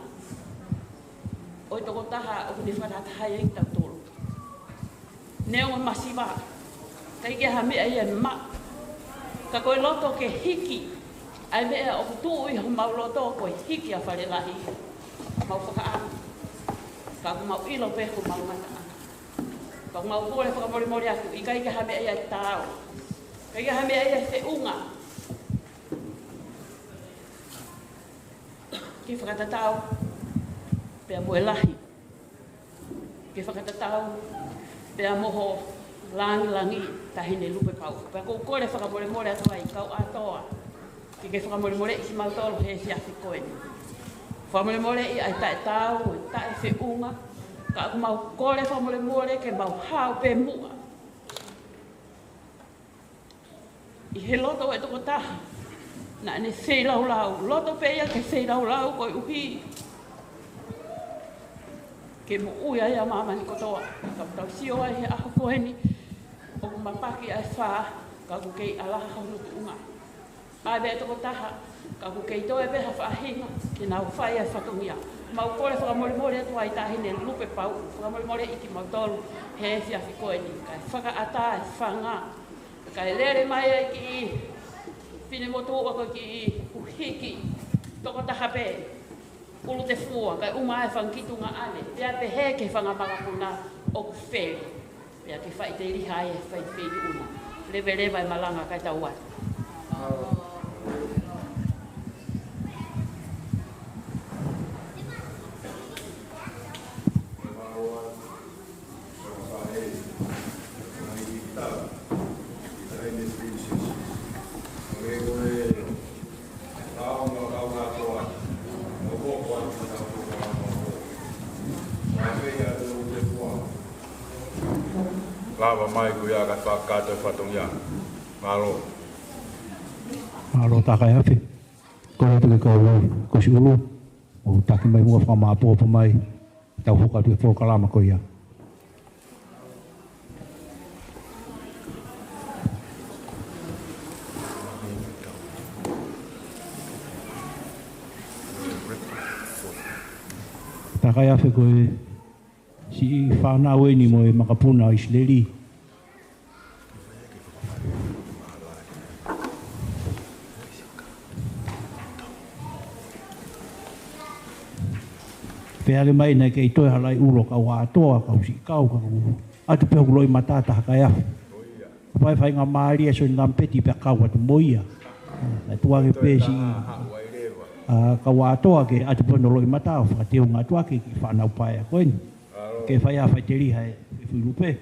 ʻo e tokotaha ʻoku ne fakataha ai kitautolu. Neongo e masiva, ʻikai ke ʻi ai ha meʻa ia ʻe maʻu. Ka ko e loto ke hiki ʻa e meʻa ʻoku tuʻu ʻi homau loto ko e hiki ʻa Falelahi. Mau fakaʻamu. Ka ʻoku mau ʻilo pē ko homau ngataʻanga. Ka ʻoku mau kole fakamolemole atu, ʻikai ke ʻi ai ha meʻa ia ʻe taau. ʻIkai ke ʻi ai ha meʻa ia ʻe feʻunga. Ke fakatatau pea mo e lahi. Ke fakatatau pea mo ho langilangi Taʻahine Lupepau. Pea ʻoku ou kole fakamolemole atu ai kau ʻAtoa. Ke ke fakamolemoleʻi kimautolu he efiafi ko eni. Fakamolemoleʻi ʻa e taʻetaau, ʻa e taʻefeʻunga. Ka ʻoku mau kole fakamolemole ke mau hao pē muʻa ʻi he loto ʻo e tokotaha naʻa ne feilaulau. Loto pē ia ke feilaulau koeʻuhi ke moʻui ai ʻa māmani kotoa. Ka tau sio ai he ʻaho ko eni, ʻoku mapaki ʻa e fā, ka ʻoku kei ʻalaha hono tuʻunga. ʻA e veʻe tokotaha, ka ʻoku kei toe pē ha faʻahinga ke nau fai ʻa e fatongia. Mau kole fakamolemole atu ai Taʻahine Lupepau, fakamolemoleʻi kimautolu he efiafi ko eni, kae fakaʻatā e fanga, kae lele mai ai kiʻi finemotuʻa ko e kiʻi uhiki tokotaha pē. ʻUlu tefua, kae ʻumaʻā e fanga kiʻi tungaʻane, pea pehē ki he fanga makapuna ʻoku fele. Pea ke faʻiteliha ai e fai feituʻuna. Leveleva e malanga kae tau atu. Lava mai ko ia ka fakakakato e fatongia. Mālō. Mālō Takaiafe. Kole atu ke kau ui ko Siʻulu ʻo taki mai muʻa fakamāʻopoʻopo mai. Tau hoko atu e polokalama ko ia. Takaiafe ko e siʻi fānau eni mo e makapuna ʻo ʻIsileli. Pea ke mai naʻe kei toe hala ʻi ʻulo kau ʻAtoa, kau Siʻikau, kau ʻatu pē hoku loʻimata taha kae afe. Ka fai faingamālie ʻa Sione Tamipeti pea kau atu mo ia. Naʻe tuku ange pē siʻi, ʻa, kau ʻatoa ke ʻatu pē hono loʻimata ʻo fakateunga atu ʻaki e kiʻi fānau paea ko eni. Ke fai ʻa e faʻiteliha ʻe Fuilupe.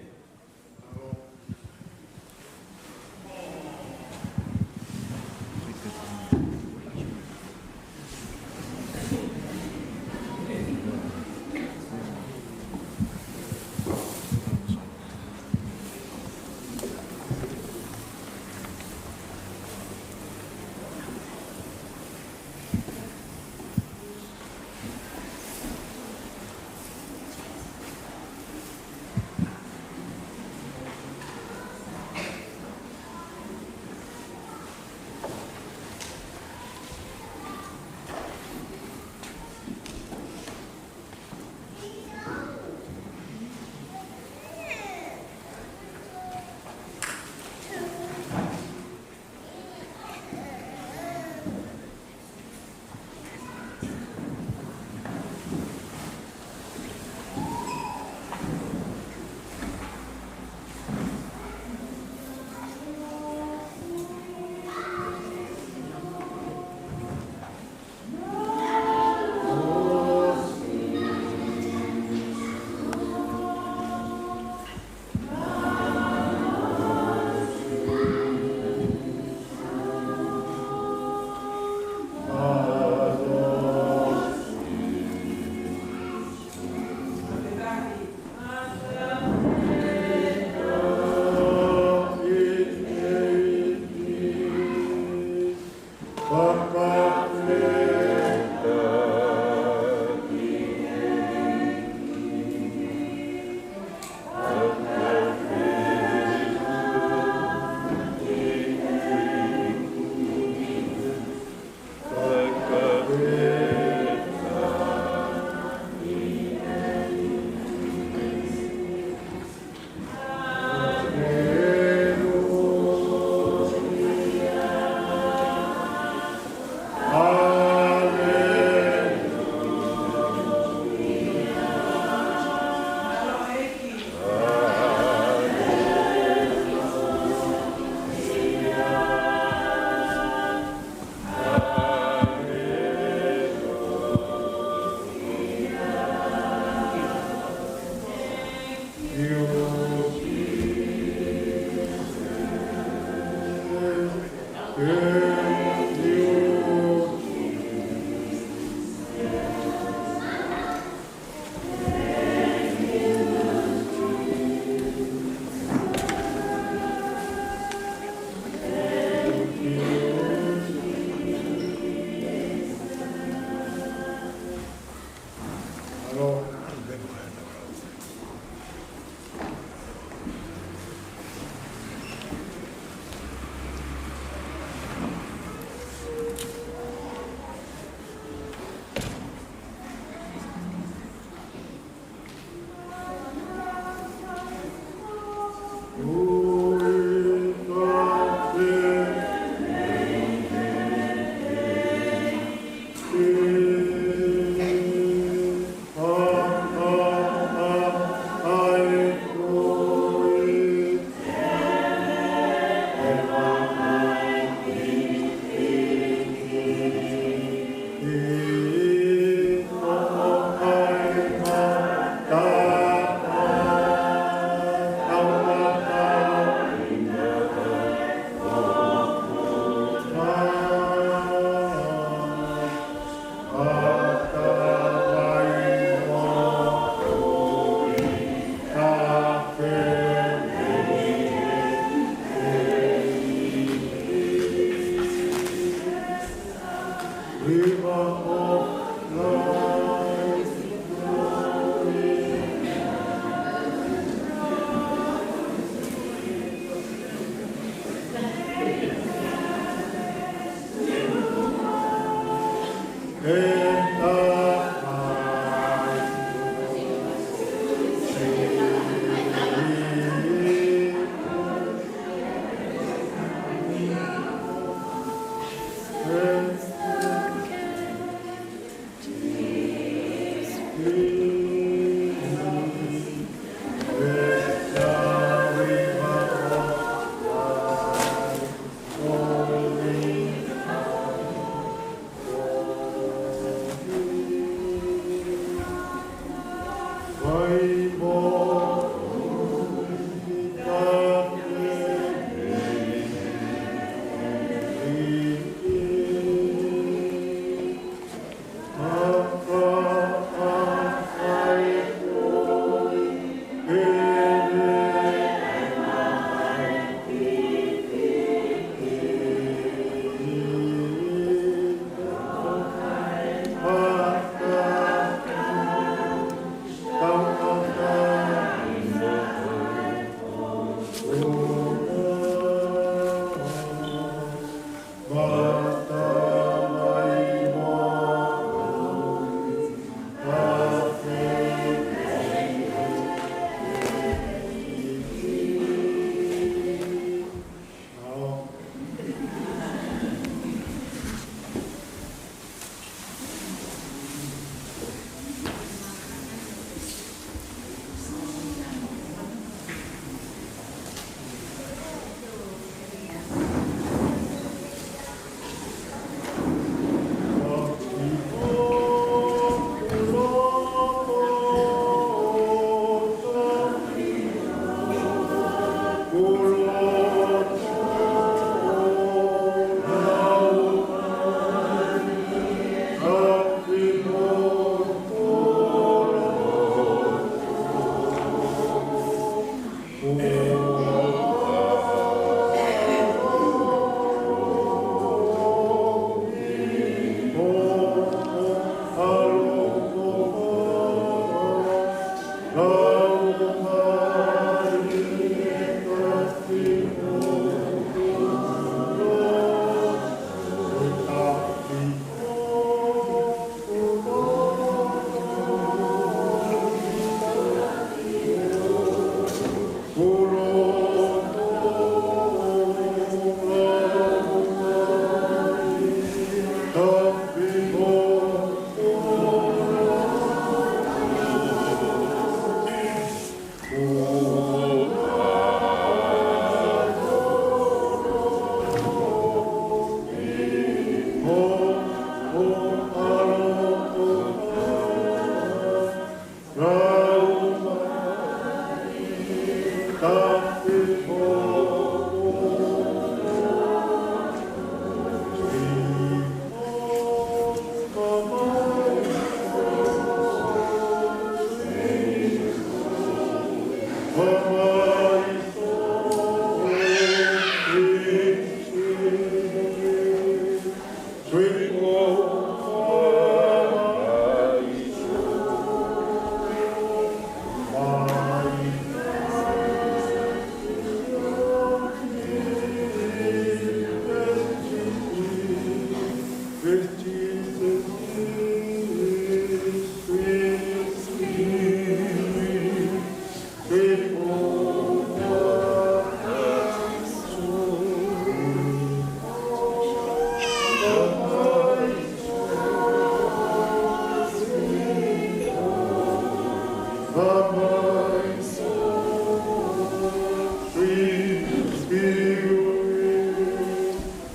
Sweet Spirit,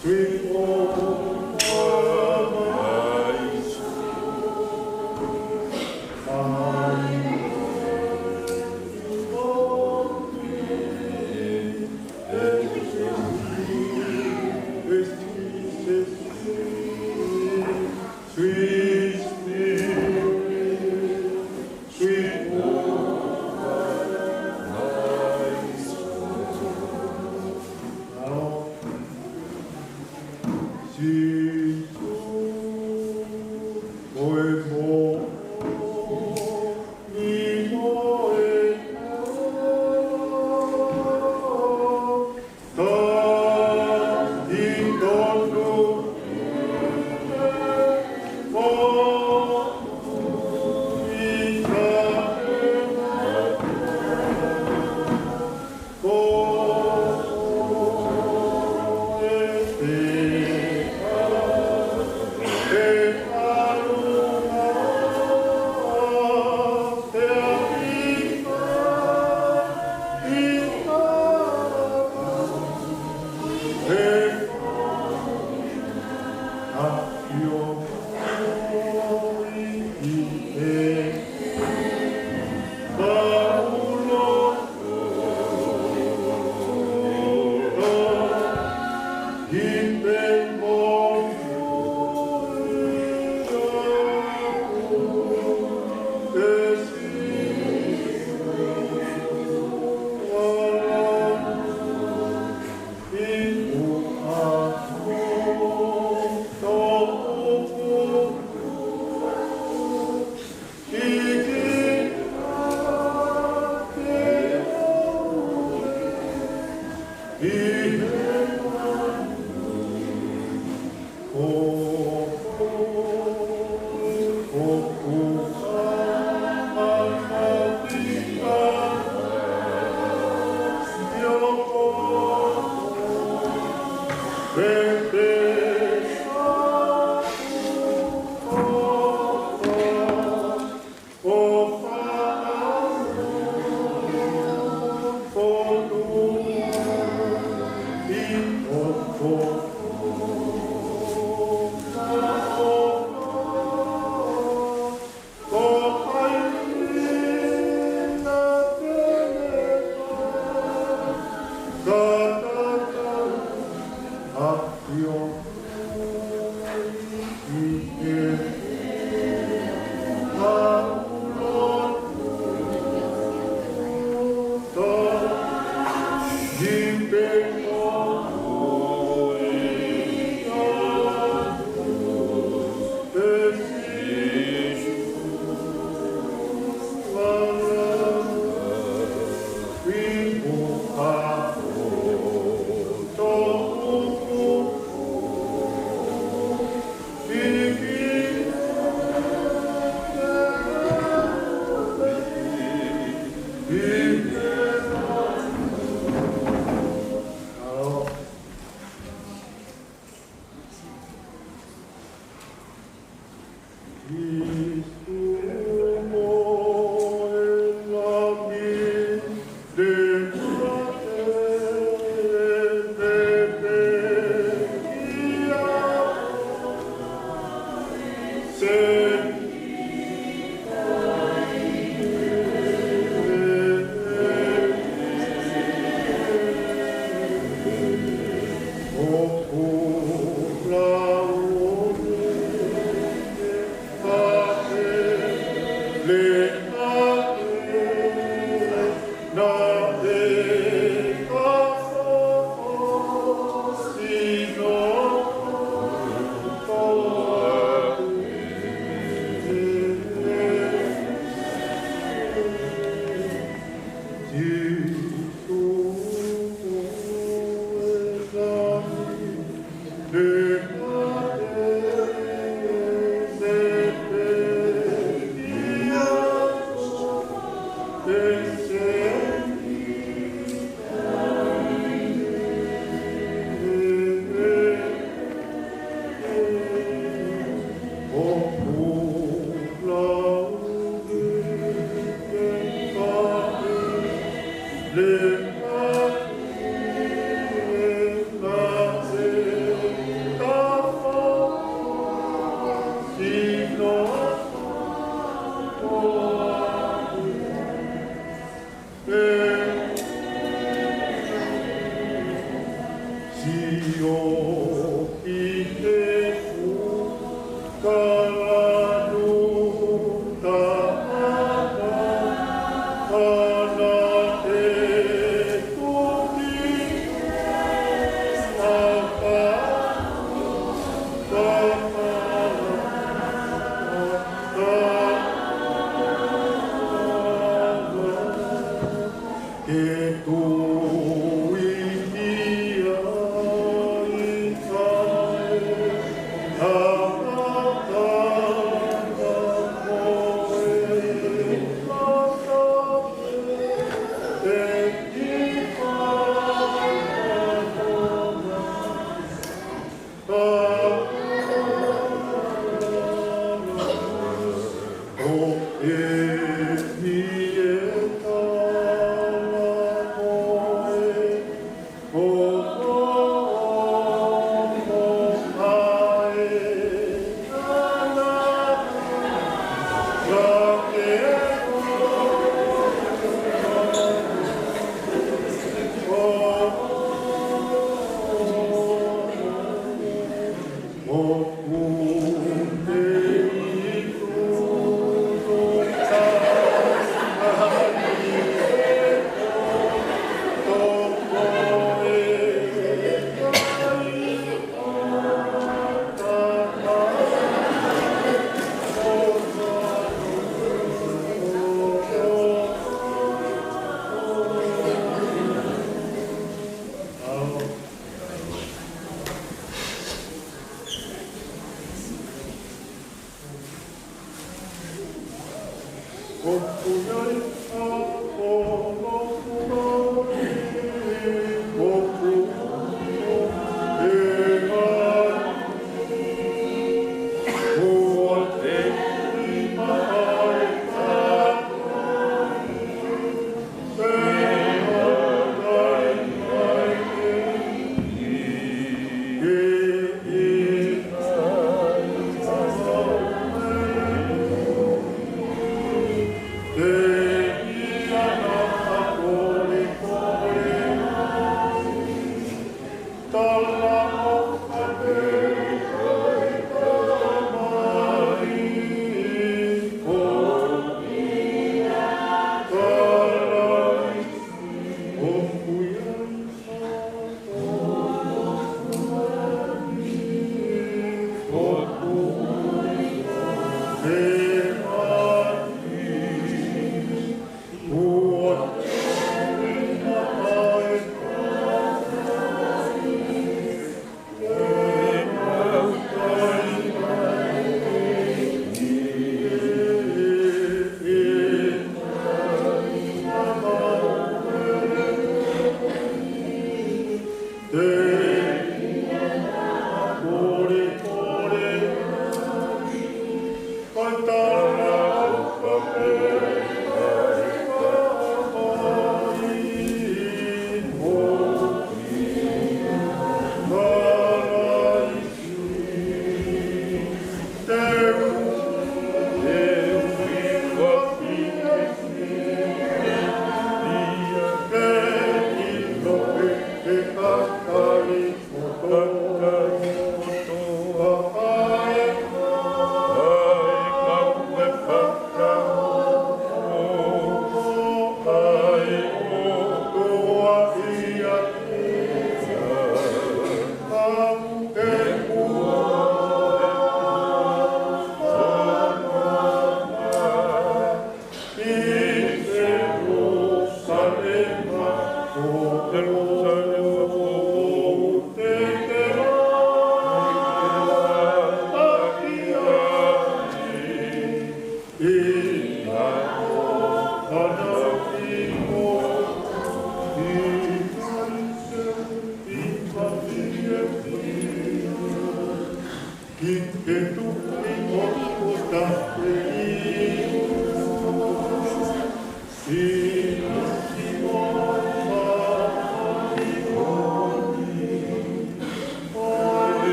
sweet Holy Spirit, sweet Spirit, sweet Holy Spirit.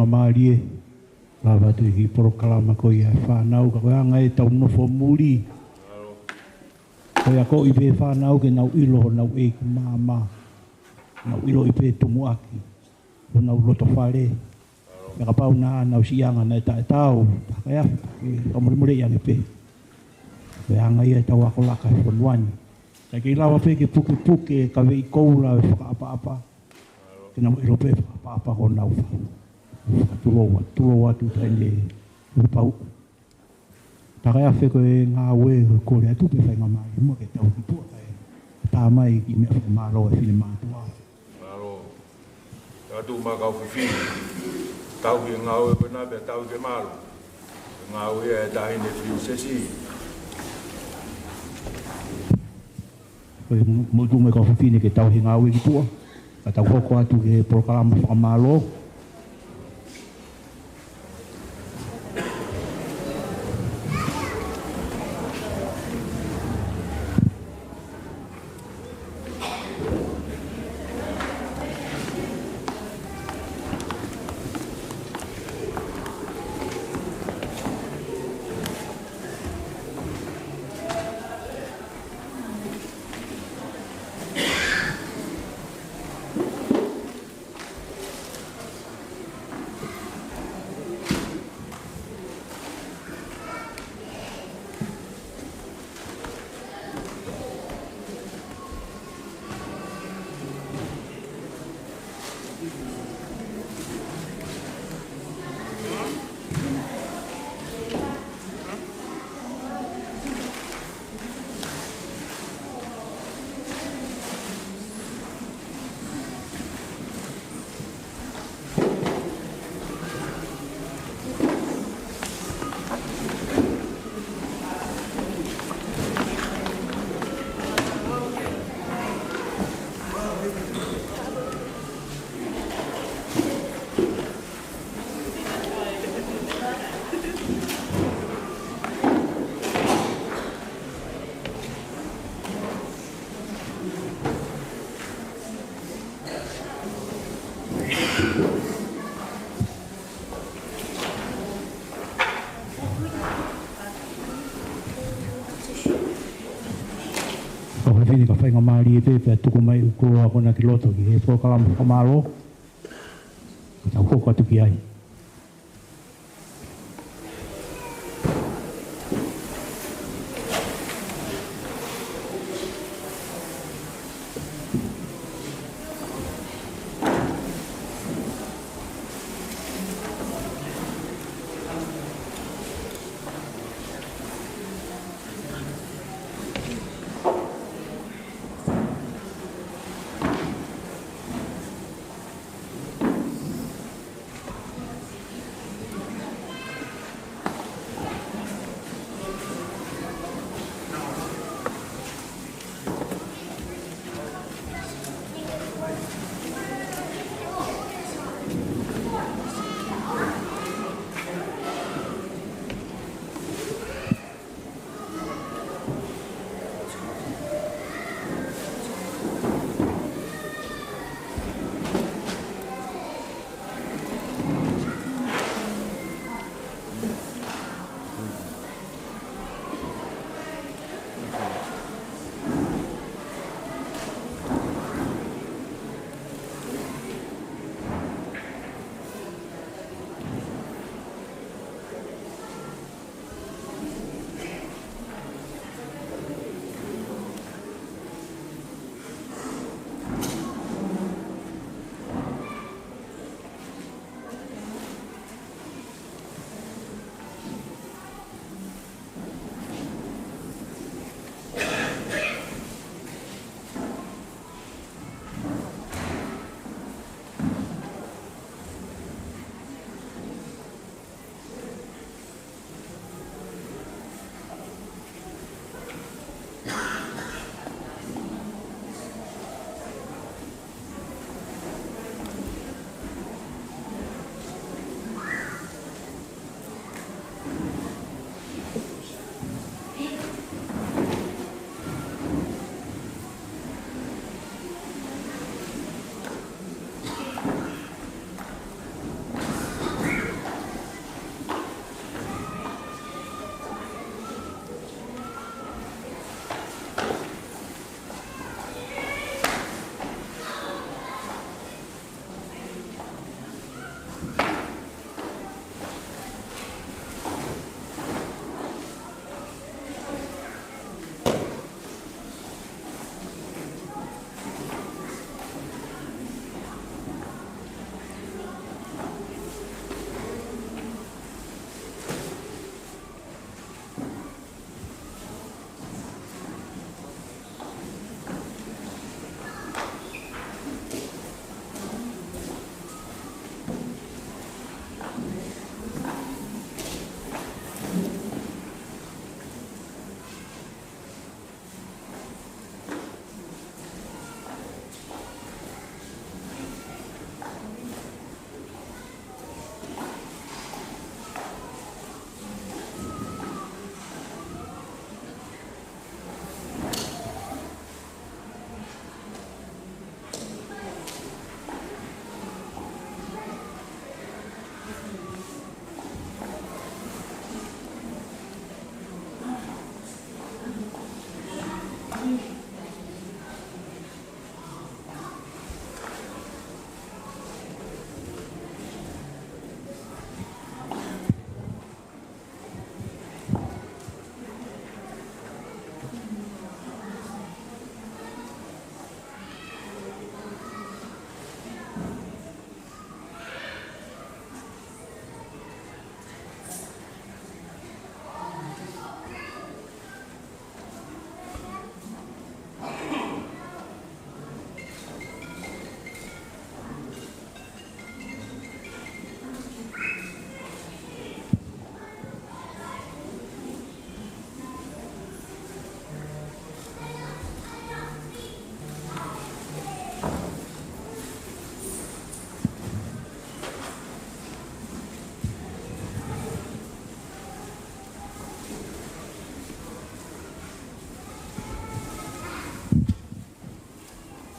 Mālie, lava atu e kiʻi polokalama ko ia e fānau, ka ko e anga ʻetau nofo muli. Ko ia ko e pē fānau ke nau ʻilo honau ʻeiki māmā, nau ʻiloʻi pē tumuʻaki honau loto fale. Pea kapau naʻa nau siʻi anga naʻe taʻetaau, taka ia, ke kau mulimuli ange pē. Ko e anga ia ʻetau ako laka he fonua ni. Kae kei lava pē ke pukepuke, ka veʻi koula e fakaʻapaʻapa. Ke nau ʻilo pē fakaʻapaʻapa ko honau fa-, fakatulou atu, tulou atu taʻe ne pau. Taka e afe ko e ngāue ko e kole atu pē faingamālie muʻa ke tau ki tuʻa kae tā mai ki meʻa fakamālō e finemātuʻa. Mālō. Atu ma kau fifine. Tau ki he ngāue ko ena pea tau ki he mālō. Ngāue ʻa e taʻahine Pilinisesi. Ko e mo-, motu mo e kau fafine ke tau he ngāue ki tuʻa. Ka tau hoko atu ki he polokalama fakamālō. Kau fafine, ka faingamālie pē pea tuku mai ʻū koloa ko ena ki loto ki he polokalama fakamālō. Ka tau hoko atu ki ai.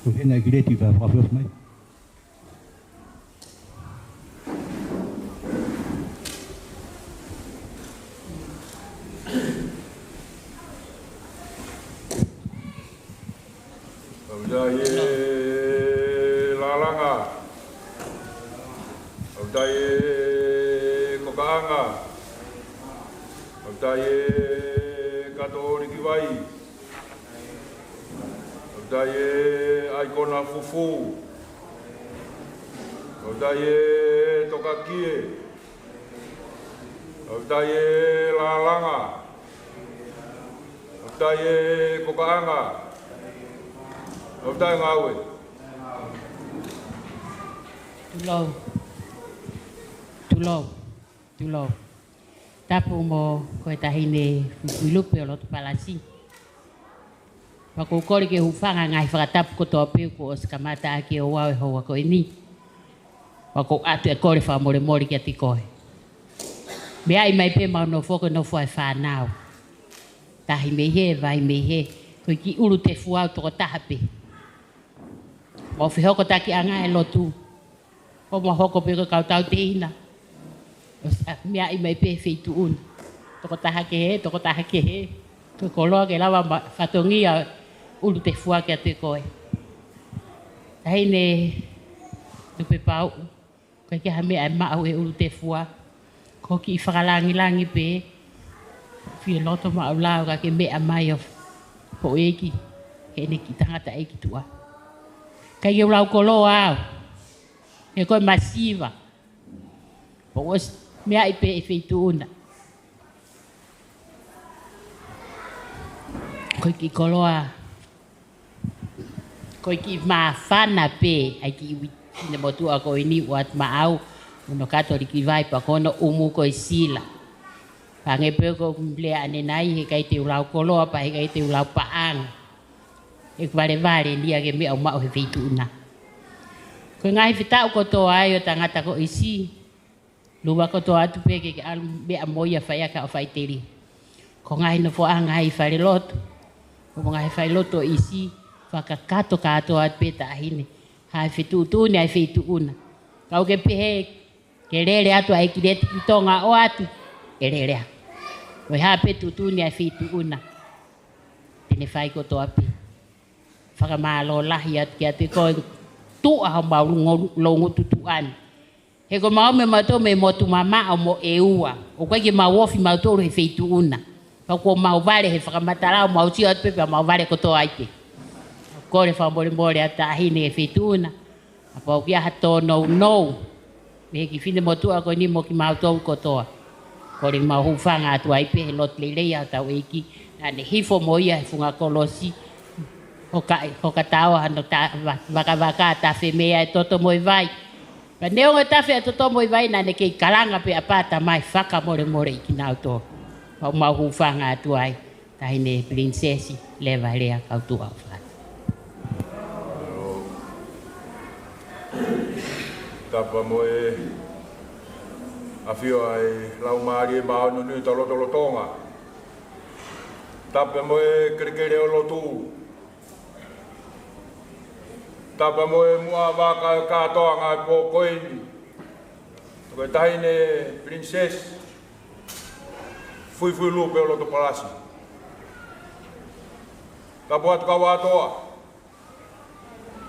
Ko hena ki leti ka fakafoki mai. ʻOku ʻi ai e lālanga. ʻOku ʻi ai e kokaʻanga. ʻOku ʻi ai e kato likivai. ʻOku ʻi ai e ʻaikona fufū. ʻOku ʻi ai e tokakie. ʻOku ʻi ai e lālanga. ʻOku ʻi ai e kokaʻanga. ʻOku ʻi ai e ngāue. Tulou. Tulou. Tulou. Tapu mo koe Taʻahine Fuifuilupe ʻo loto palasi. Pea ʻoku ou kole ke u hūfanga he ngaahi fakatapu kotoa pē kuo ʻosi kamata ʻaki ʻe au e houa ko eni. Pea ʻoku ou ʻatu e kole fakamolemole kiate koe. Meʻa mai pē mau nofo ko e nofo ʻa e fānau. Tahi mei hē, vahi mei hē. Ko e kiʻi ʻulu tefua ʻoku tokotaha pē. Mau fehokotaki ʻanga e lotu. ʻO mau hoko pē ko e kau tauteina. ʻOsi meʻa mai pē feituʻu na. Tokotaha kehe, tokotaha kehe. Ko e koloa ke lava ma-, fatongia ʻulu tefua kiate koe. Taʻahine Tupe Pau. Ko e kiʻi ha meʻa ʻe maʻu e ʻulu tefua. Ko e kiʻi fakalangilangi pē. Fie loto maʻu lau ka ke meʻa mai ʻo houʻeiki. Heʻene kiʻi tangataʻeiki tuʻa. ʻIkai ke u lau koloa au. He ko e masiva. Pea ʻosi meʻa pē ʻe feituʻu na. Ko e kiʻi koloa. Ko e kiʻi māfana pē, ʻa e kiʻi ui-, finemotuʻa ko eni ʻoku ʻatu maʻau, ʻo hono kato likivai pea ko hono ʻumu ko e sila. Pea hangē pē ko e lea ʻanenai, heʻikai te u lau koloa, pea heʻikai te u lau paʻanga. ʻOku valevale eni ia ke meʻa ʻo maʻu he feituʻu na. Ko e ngaahi fetaʻu kotoa ai ʻo tangata ko ʻIsi, lava kotoa atu pē ke ke ʻalu meʻa mo ia fai ʻaki haʻo faʻiteliha. Ko e ngaahi nofoʻanga ʻi falelotu. Ko e ngaahi falelotu ʻo ʻIsi, fakakakato kātoa atu pē Taʻahine. Hā e fetuʻutuʻuni ʻa e feituʻu na. Kau ke pehē, ke lele atu ʻa e ʻEiki Leti ki Tonga ʻo ʻatu. ʻE lele atu. Ko e hā pē tuʻutuʻuni ʻa e feituʻu na. Te ne fai kotoa pē. Fakamālō lahi atu kiate koe tuʻa homau longo-, longomotuʻa ni. He ko mautolu mei motu mamaʻo mo ʻEua. ʻOku ʻikai ke mau ofi mautolu he feituʻu na. Pea kuo mau vale he fakamatala ʻo mau sio atu pē pea mau vale kotoa ai pē. Kole fakamolemole ʻa Taʻahine he feituʻu na. Kapau ʻoku ʻi ai ha tōnounou. Mei he kiʻi finemotuʻa ko eni mo kimautolu kotoa. Kole mau hūfanga atu ai pē he lotu lelei ʻa hotau ʻEiki. Naʻa ne hifo mo ia he funga kolosi. Hoka, hoka taua hano ta-, va-, vakavaka tafe mei ai e toto mo e vai. Pea neongo e tafe ʻa e toto mo e vai naʻa ne kei kalanga pē ʻapā Tamai fakamolemole ʻi kinautolu. Mau, mau hūfanga atu ai. Taʻahine Pilinisesi, leva e lea kau tuʻa ʻo fai. Tapu mo e ʻafio ʻa e Laumālie Māʻoniʻoni ʻi hotau lotolotonga. Tapu mo e kelekele ʻo lotu. Tapu mo e muʻa vaka e kātoanga e pō ko eni. Ko e Taʻahine Pilinisesi Fuifuilupe ʻo loto palasi. Tapu atu kau ʻatoa.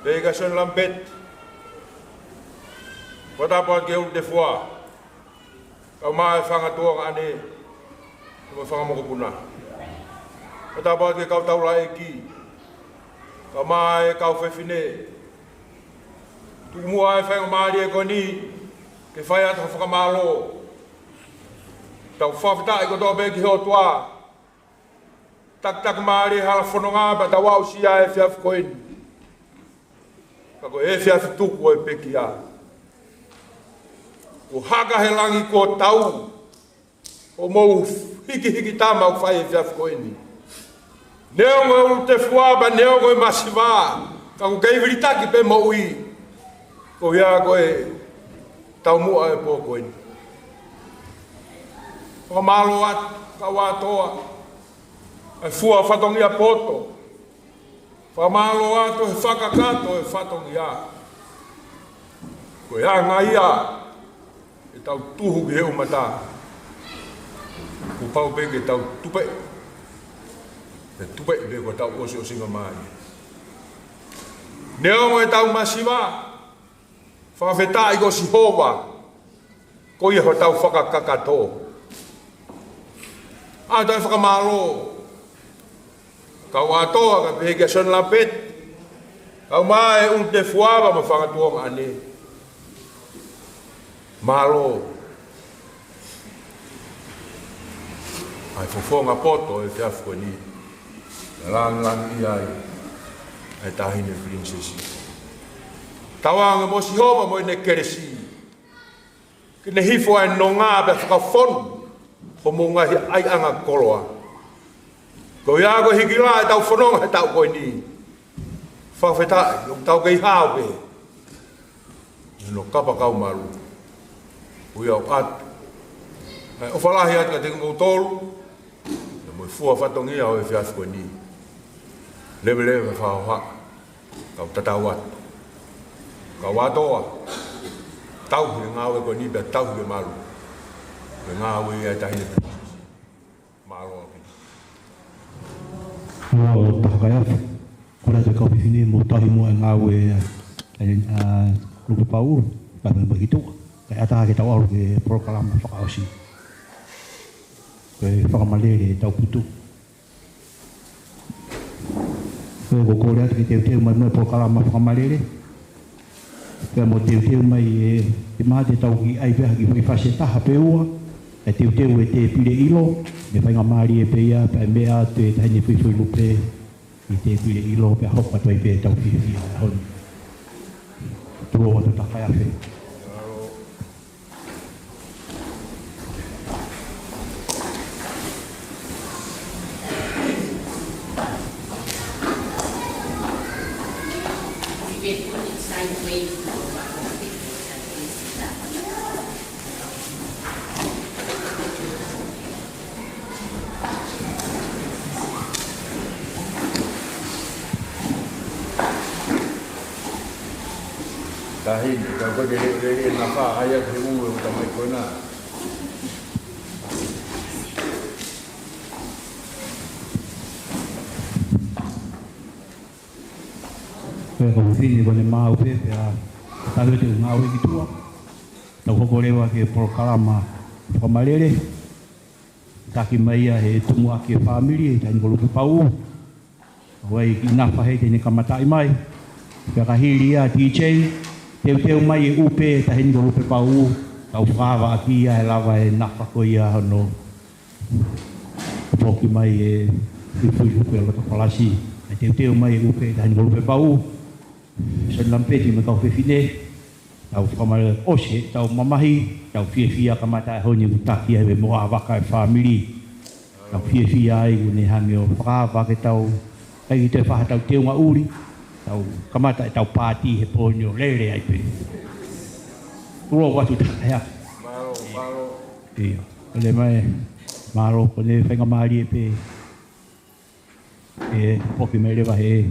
Pea kia Sione Lamipeti. Ko e tapu atu ki he ʻulu tefua. Kau mai e fanga tuongaʻane. Mo e fanga mokopuna. Ko e tapu atu ki he kau taulaʻeiki. Kau mai e kau fefine. Tuku muʻa e faingamālie ko eni. Ke fai atu ha fakamālō. Tau fakafetaʻi kotoa pē ki he ʻOtua. Takitaki mālie hala fononga pea tau aʻusia e efiafi ko eni. Ka ko e efiafi tuku ʻo e pekia. Kuo haka he langi kuo tau. ʻO mou hikihiki tama ʻoku fai efiafi ko eni. Neongo e ʻulu tefua pea neongo e masiva. Ka ʻoku kei vilitaki pē moʻui. Ko ia ko e taumuʻa e pō ko eni. Fakamālō atu, kau ʻatoa. ʻA e fua fatongia poto. Fakamālō atu he fakakakato e fatongia. Ko e anga ia ʻetau tuhu ki he ʻumata. Kuo pau pē ke tau tupeʻi. Ke tupeʻi pē ko ʻetau ʻosiʻosingamālie. Neongo ʻetau masiva, fakafetaʻi ko Sihova, ko ia hotau fakakakato. ʻA e toe fakamālō, kau ʻAtoa, kae pehē kia Sione Lapeti, kau mai ʻUlutefuava mo e fanga tuongaʻane. Mālō. ʻA e fofonga poto ʻo e efiafi ko eni. Naʻe langilangiʻia ai ʻa e Taʻahine Pilinisesi. Tauange mo Sihova mo ʻene kelesi, ke ne hifo ʻa e nonga pea fakafonu homou ngaahi ʻaiʻanga koloa. Ko ia ko e hiki lā ʻetau fononga he taʻu ko eni. Fakafetaʻi, ʻoku tau kei hao pē ʻi hono kapakau malu. ʻOku ou ʻoatu ʻa e ʻofa lahi atu kiate kimoutolu, pea mo e fua fatongia ʻo e efiafi ko eni. Leveleva e fakahohaʻa, kau tatau atu. Kau ʻAtoa, tauhi e ngāue ko eni pea tauhi e malu. Ko e ngāue ia ʻa e Taʻahine Pilinisesi. Mālō ʻaupito. Mālō Takaeafe. Kole atu e kau fefine mou tauhi muʻa e ngāue ʻa e, ʻa e, ʻa e Lupe Pau, kae pehē mai ki tuʻa. Kae ʻatā ke tau ʻalu ki he polokalama fakaʻosi. Ko e fakamalele ʻetau putu. Ko e kole atu ke teuteu mai muʻa e polokalama fakamalele. Pea mo teuteu mai e, ʻe Mate, tau kiʻi ʻai pē ha kiʻi foʻi fasi ʻe taha pe ua, ʻe teuteu e tēpile ʻilo, mo e faingamālie pē ia, pea meʻa atu e Taʻahine Fuifuilupe ʻi he tēpile ʻilo, pea hoko atu ai pē ʻetau fiefia he ʻaho ni. Tulou atu Takaeafe. Taʻahine, ka ko e lele, lele nafa, ʻai atu he ʻū ʻo e tamai ko ena. Ko e kau fefine ko eni maʻu pē, pea tau ʻoatu e ngāue ki tuʻa. Tau hoko leva ki he polokalama fakamalele. Taki mai ia he tumuʻaki e fāmili, e Taʻahine ko Lupe Pau. ʻOku ʻi ai e kiʻi nafa he te ne kamataʻi mai. Pea ka hili ia, D J, teuteu mai e ʻupe ʻa e Taʻahine ko Lupe Pau. Tau fakaava ʻaki ia he lava e nafa ko ia hono foki mai e Fuifuilupe ʻo loto palasi. Kae teuteu mai e ʻupe ʻa e Taʻahine ko Lupe Pau. Sione Lapeti mo e kau fefine, tau fakamalele ʻosi ʻetau mamahi, tau fiefia kamata e ʻaho ni ʻoku taki ai pē mo ʻa e vaka e fāmili. Tau fiefia ai ʻoku ne hanga ʻo fakaava ke tau, ʻai ke toe fai haʻatau teunga ʻuli, tau kamata ʻetau pāti he pō ni ʻo lele ai pē. Tulou atu Takaeafe. Mālō, mālō. ʻIo, kole mai, mālō, ko ʻene faingamālie pē. ʻE foki mai leva he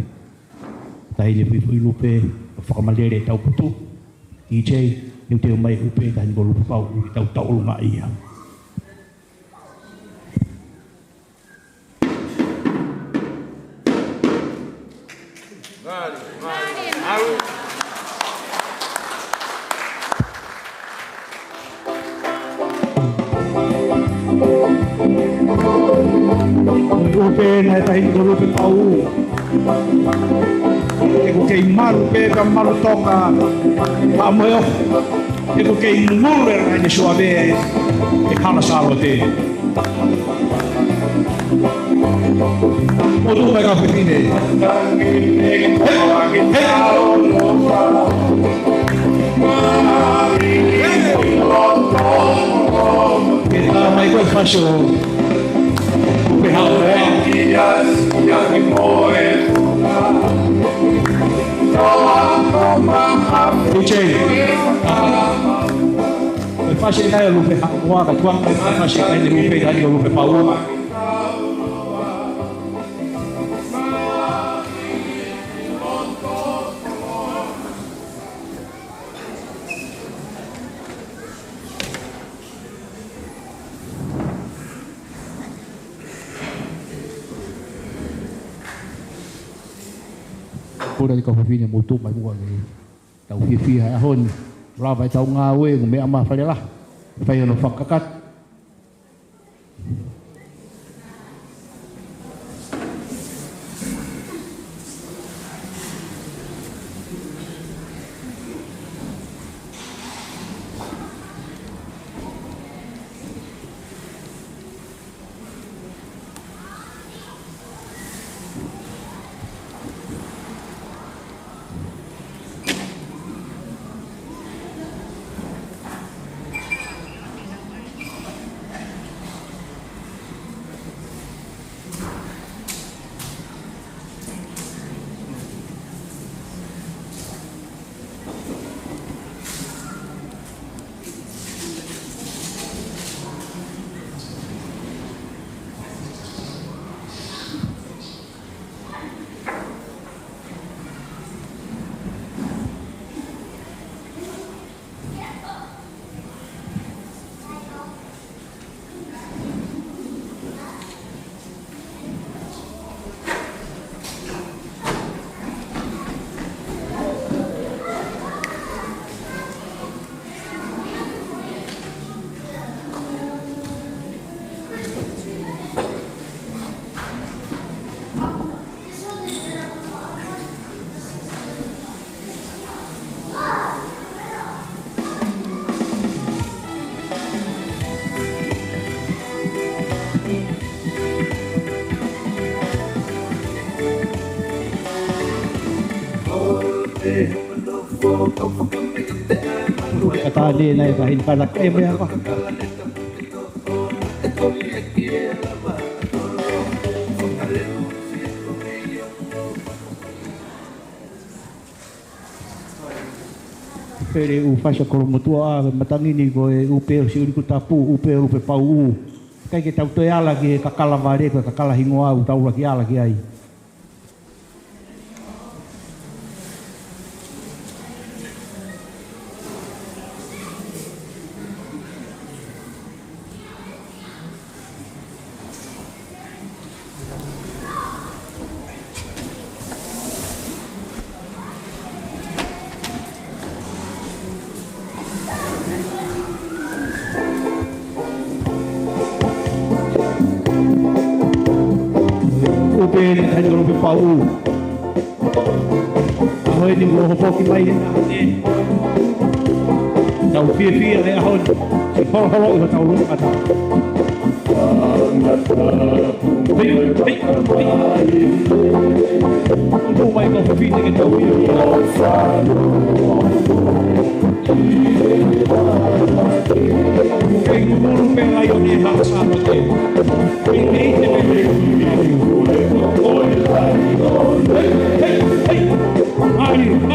Taʻahine Fuifuilupe, ʻo fakamalele ʻetau putu. D J, teuteu mai e ʻupe ʻa e Taʻahine ko Lupe Pau, ʻoku tau tauʻolunga ia. Ngali, ngali. ʻAlu. Ko e ʻupe ʻa e Taʻahine ko Lupe Pau. ʻOku kei malu pē ka malu toka. Pea mo e ʻofa. ʻOku kei ngulu e Laine Suave he hala Sālote. ʻO tuʻu mai kau fefine. Hei, hei. Ke tā mai ko e fasi ʻo Lupe Haʻamoa. D J. Ko e fasi ʻeni ʻa Lupe Haʻamoa, ka tuʻu mai e fasi ʻeni ʻa e ʻupe ʻa e Taʻahine ko Lupe Pau. Ora ni kau fafine, mou tuʻu mai muʻa ke tau fiefia he ʻaho ni. Lava ʻetau ngāue, ko e meʻa mai Falelahi. Fai hono fakakakato. Ka tā lē nai ka hin ka na kai mea ka. Pele ʻū fasa kolomotuʻa ʻa e matangi ni ko e ʻū pē ʻo Siʻunikutapu, ʻū pē ʻo Lupepauʻū. ʻIkai ke tau toe ala ki he kakala vale, ko e kakala hingoa ʻoku tau ʻuluaki ala ki ai. ʻUpē ni kai Lupepauʻū. ʻAho ni kuo hopoki mai he ʻaho ni. Tau fiefia he ʻaho ni. Holoholo ʻi hotau loto kātoa. Hei, hei, hei. Mou mai kau fafine ke tau fiefia. Kei ngulu pē laione ha sāpate. Kei ʻite pē. Hei, hei, hei. Ai, ai.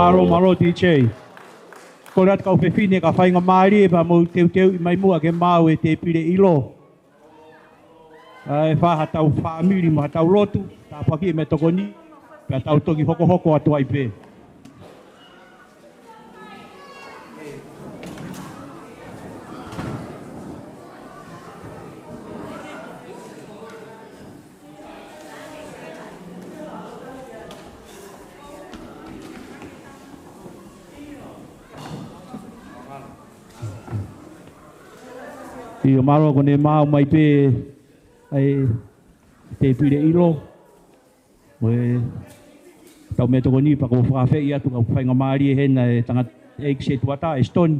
Mālō, mālō, D J. Kole atu kau fefine ka faingamālie pea mou teuteuʻi mai muʻa ke maʻu e tēpile ʻilo. ʻA e fai haʻatau fāmili mo haʻatau lotu, tāpuakiʻi e meʻatokoni, pea tau toki hokohoko atu ai pē. ʻIo, mālō, ko ʻene maʻu mai pē ʻa e tēpile ʻilo mo ʻetau meʻatokoni, pea ʻoku ou fakaafeʻi atu kau faingamālie heni ʻa e tangataʻeiki setuata, ʻa Stone,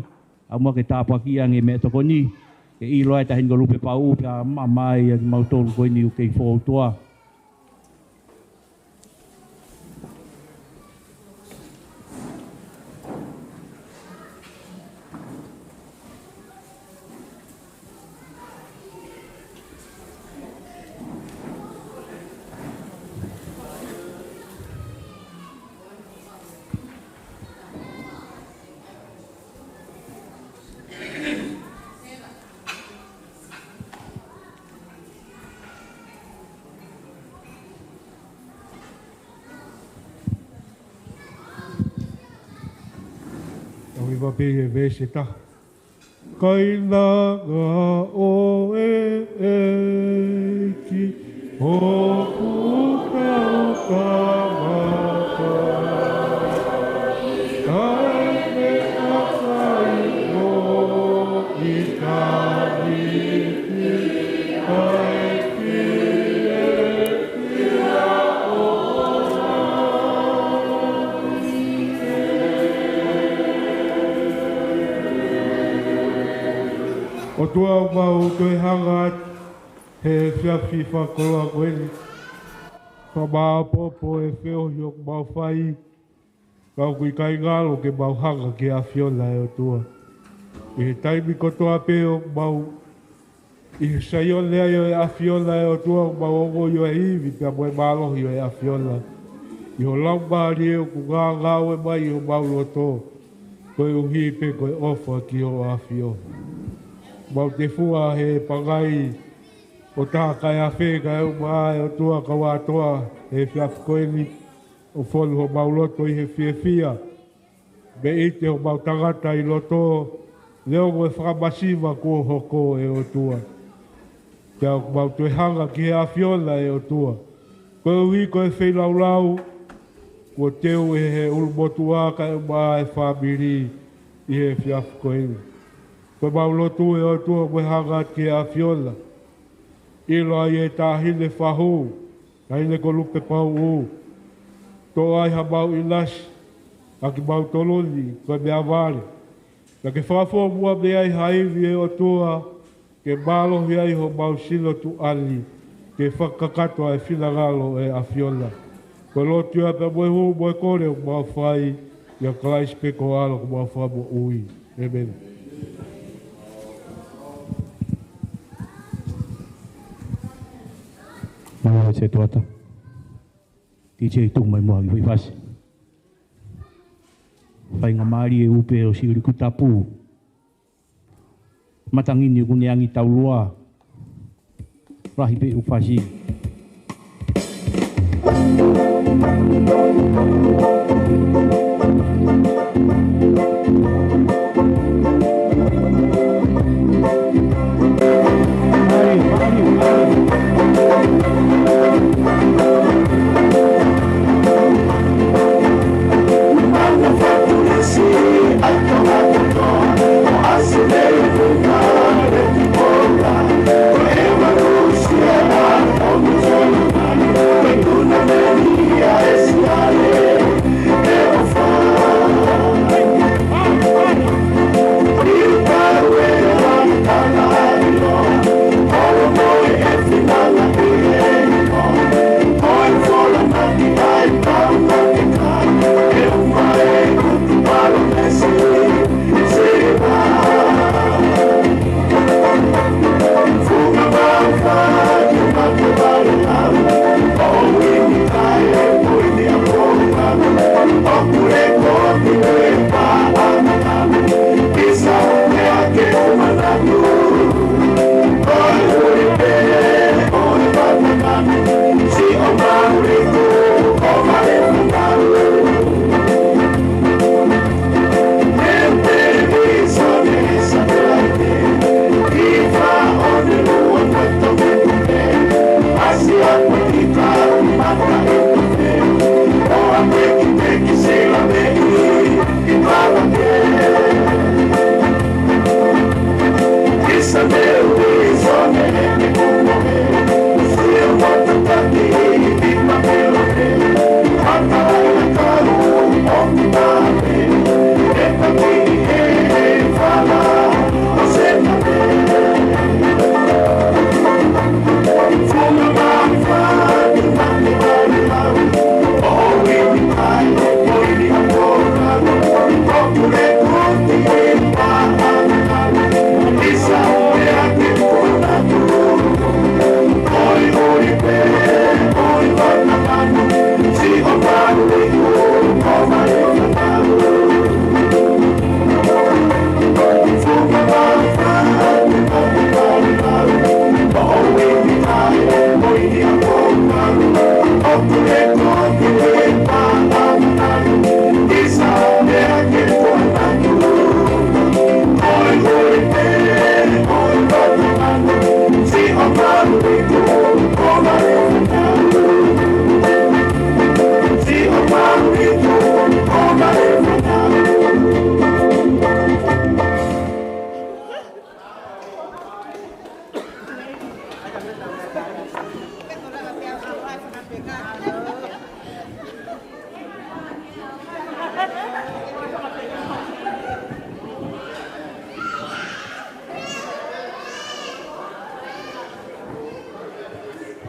ʻalu muʻa ke tāpuakiʻi ange e meʻatokoni, ke ʻilo ai e taʻahine ko Lupe Pauʻu, pea maʻu mai ʻa kimautolu ko eni ʻoku kei fou atu ā. Tau hiva pē he veesi ʻe taha. Kainanga ʻo e ʻEiki, ʻoku tau kamata. Kae meʻakai ʻo ʻitāniti, kae fiefia ʻo ʻOtua, ʻoku mau toe hanga atu he efiafi fakakoloa ko eni. Fakamāopoopo e feohi ʻoku mau fai, ka ʻoku ʻikai ngalo ke mau hanga ki he ʻAfiola ʻo e ʻOtua. ʻI he taimi kotoa pē ʻoku mau ʻi he saione ai ʻo e ʻAfiola ʻo e ʻOtua, ʻoku mau ongoʻi ʻa e ivi pea mo e mālohi ʻo e ʻAfiola ʻi ho Laumālie ʻoku ngāngāue mai ʻi homau loto, koeʻuhi pē ko e ʻofa ki hoʻo ʻAfio. Mau tefua he pangai ʻo taha kae afe kae ʻumaʻā ʻe ʻOtua kau ʻatoa he efiafi ko eni, ʻo fonu homau loto ʻi he fiefia mei he ʻite homau tangata ʻi loto, neongo e fakamasiva kuo hoko ʻe ʻOtua. Pea ʻoku mau toe hanga ki he ʻAfiola ʻo e ʻOtua, koeʻuhi ko e feilaulau kuo teu ʻe he ʻulumotuʻa kae ʻumaʻā e fāmili ʻi he efiafi ko eni. Ko ʻemau lotu ʻe ʻOtua mo e hanga ki he ʻAfiola, ʻilo ai e taʻahine fahu, taʻahine ko Lupepauʻu, toʻo ai hamau ʻinasi, ʻa kimautolu ni ko e meʻavale. Naʻa ke fakafuofua mei ai ha ivi ʻe ʻOtua, ke mālohi ai homau sino tuʻa ni, ke fakakakato ʻa e finangalo ʻo e ʻAfiola. Ko e lotu ia pea mo e hū mo e kole ʻoku mau fai, ʻia Kalaisi pē ko ho ʻAlo ko homau Fakamoʻui. ʻĒmeni. Mālō e setuata. Tise tuku mai muʻa ki he foʻi fasi. Faingamālie ʻoku pē ʻo Siliku Tapu. Matangi ni ʻoku ne angi taulua. Lahi pē ʻoku fasi.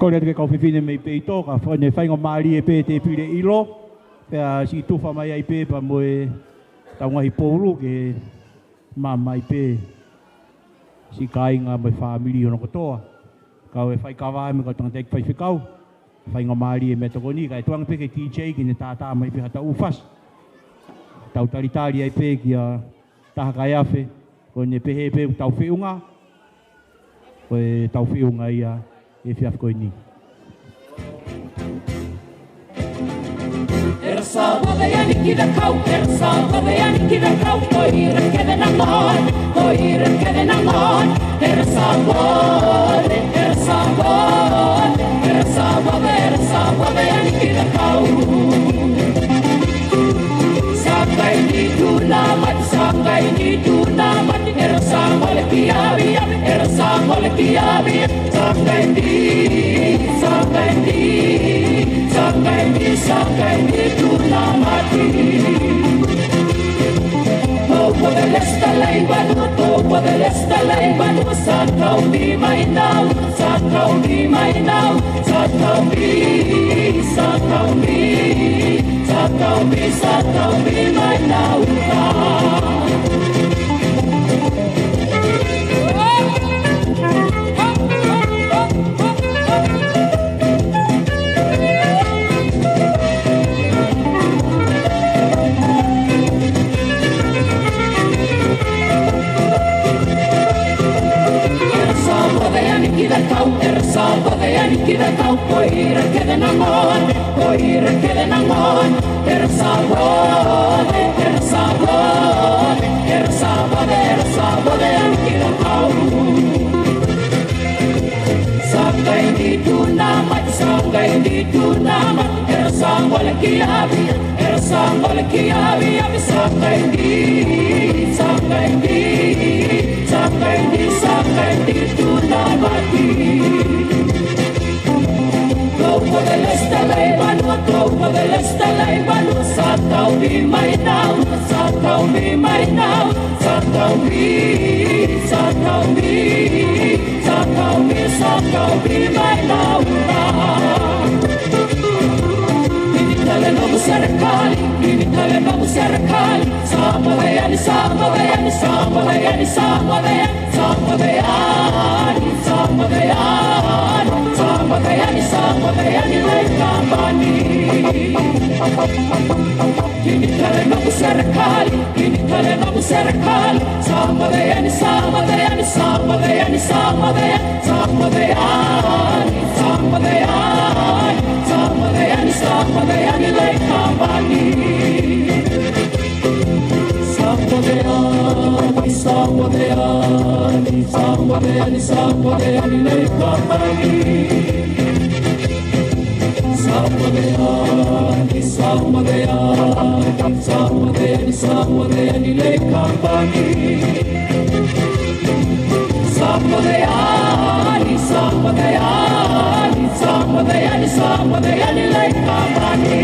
Kole atu ki he kau fefine mei Peito, ka fai-, ne faingamālie pē ʻa e tēpile ʻilo, pea siʻi tufa mai ai pē pea mo e tau ngaahi poulu ke maʻu mai pē siʻi kāinga mo e fāmili hono kotoa. Kau faikava mo e kau tangataʻeiki faifekau, faingamālie e meʻatokoni, kae tuku ange pē ki he D J ke ne tātā mai pē haʻatau ʻū fasi. Tau talitali ai pē kia Taha Kaiafe, ko ʻene pehē pē ʻoku tau feʻunga, ko e tau feʻunga ia he efiafi ko eni. Era sa vave ani ki the kau, era sa vave ani ki the kau, ko ira ke the nangon, ko ira ke the nangon. Era sa vave, era sa vave, era sa vave, era sa vave ani ki the kau. Sangkai ni tuna mati, sangkai ni tuna mati, era sa ngole ki avi, avi, era sa ngole ki avi, sangkai ni, sangkai ni, sangkai ni, sangkai ni tuna mati. Tau vave lesta lei vanua, tau vave lesta lei vanua, sa tau mi mai nau, sa tau mi mai nau, sa tau mi, sa tau mi, sa tau mi, sa tau mi mai nau. Era sa vave ani ki the kau, era sa vave ani ki the kau, ko ira ke the nangon, ko ira ke the nangon. Era sa vave, era sa vave, era sa vave, era sa vave ani ki the kau. Sangkai ni tuna mati, sangkai ni tuna mati, era sa ngole ki avi, era sa ngole ki avi, avi, sangkai ni, sangkai ni, sangkai ni, sangkai ni tuna mati. Tau vave lesta lei vanua, tau vave lesta lei vanua, sa tau mi mai nau, sa tau mi mai nau, sa tau mi, sa tau mi, sa tau mi, sa tau mi mai nau. Ini tale nomu serekali, ini tale nomu serekali, sa vave ani, sa vave ani, sa vave ani, sa vave ani. Samoa veani, Samoa veani, Samoa veani, Samoa veani lei kapani. Ini tale nomu serekali, ini tale nomu serekali. Samoa veani, Samoa veani, Samoa veani, Samoa veani, Samoa veani, Samoa veani, Samoa veani, Samoa veani lei kapani. Samoa veani, Samoa veani, Samoa veani, Samoa veani lei kapani. Samoa veani, Samoa veani, Samoa veani, Samoa veani lei kapani. Samoa veani, Samoa veani, Samoa veani, Samoa veani lei kapani.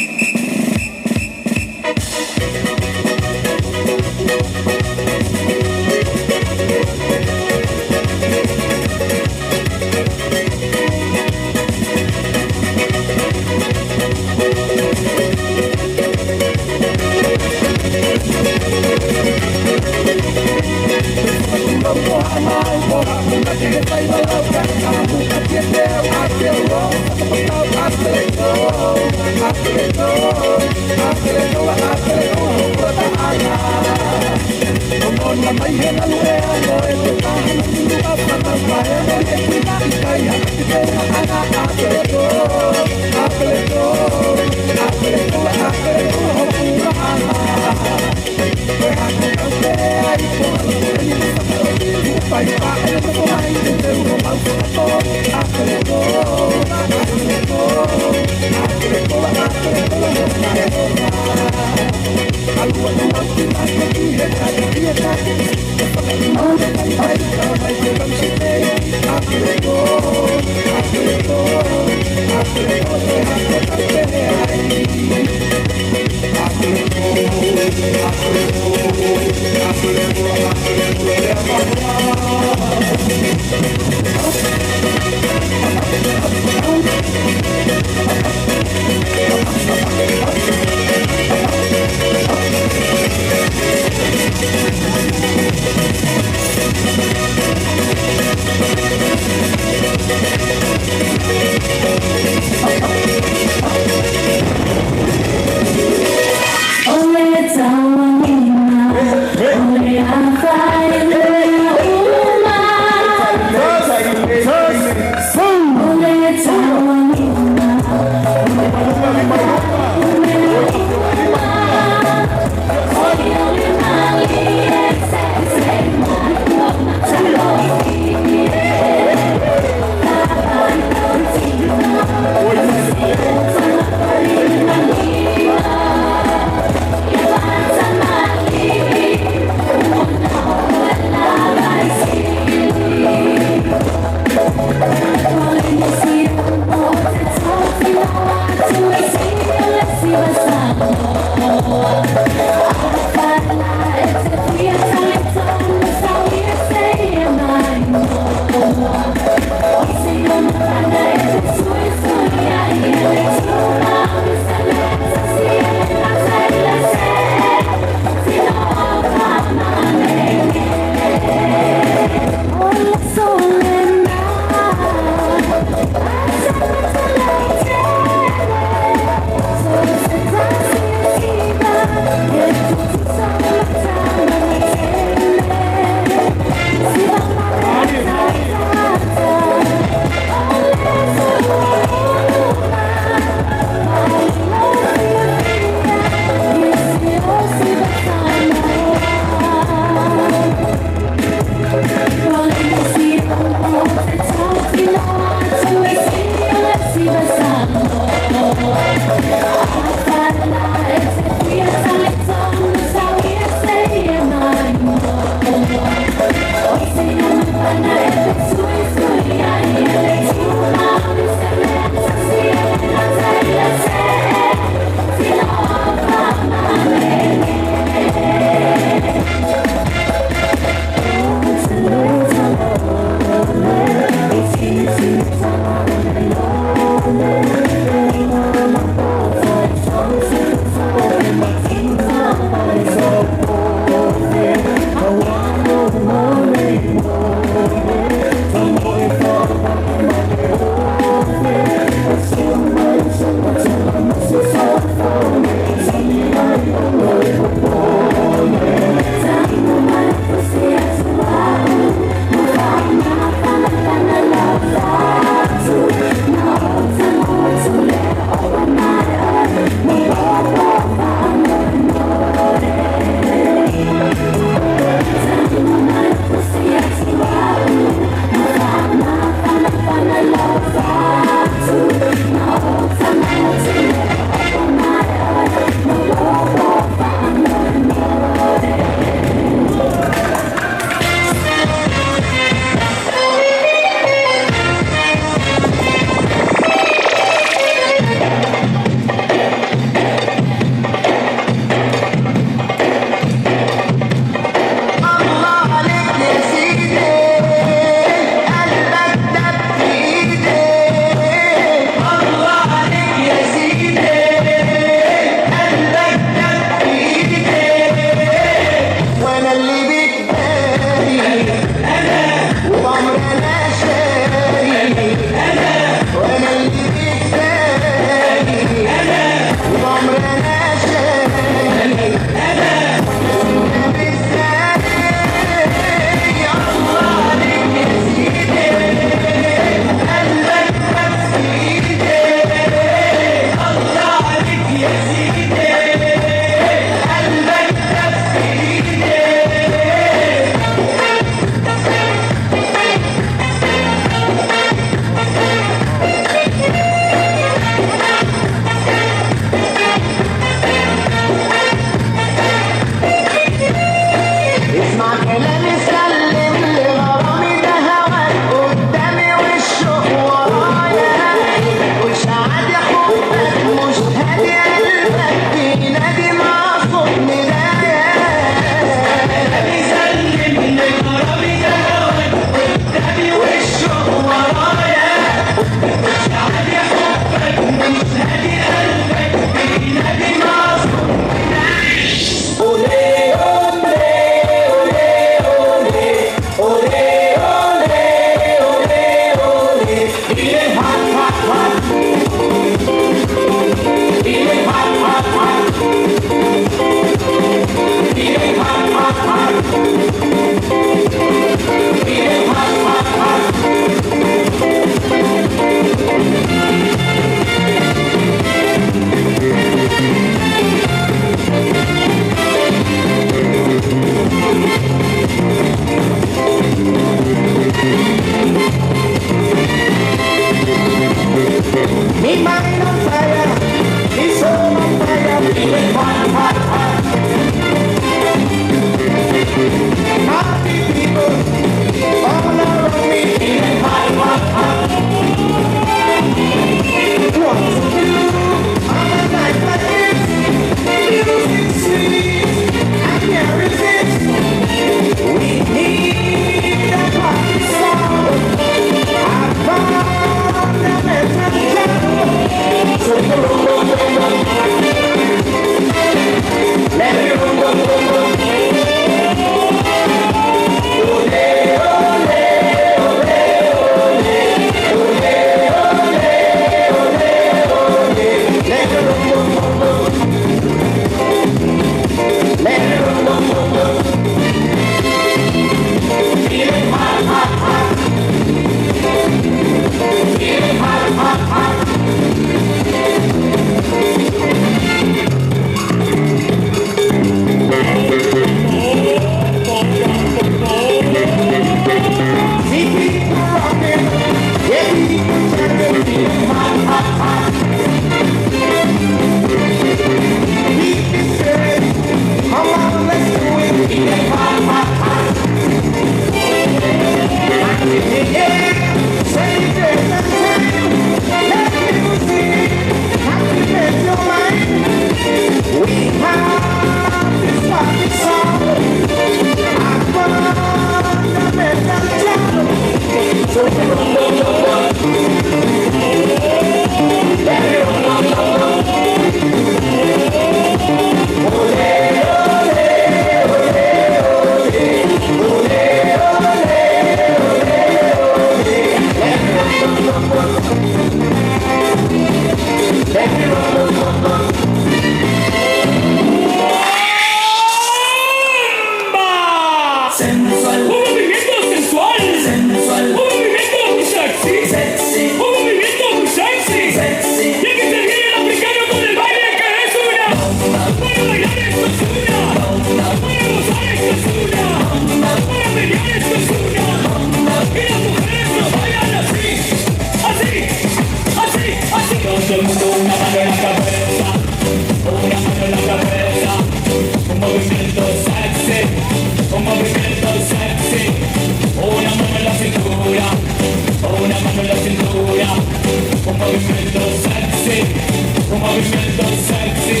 Movimiento sexy.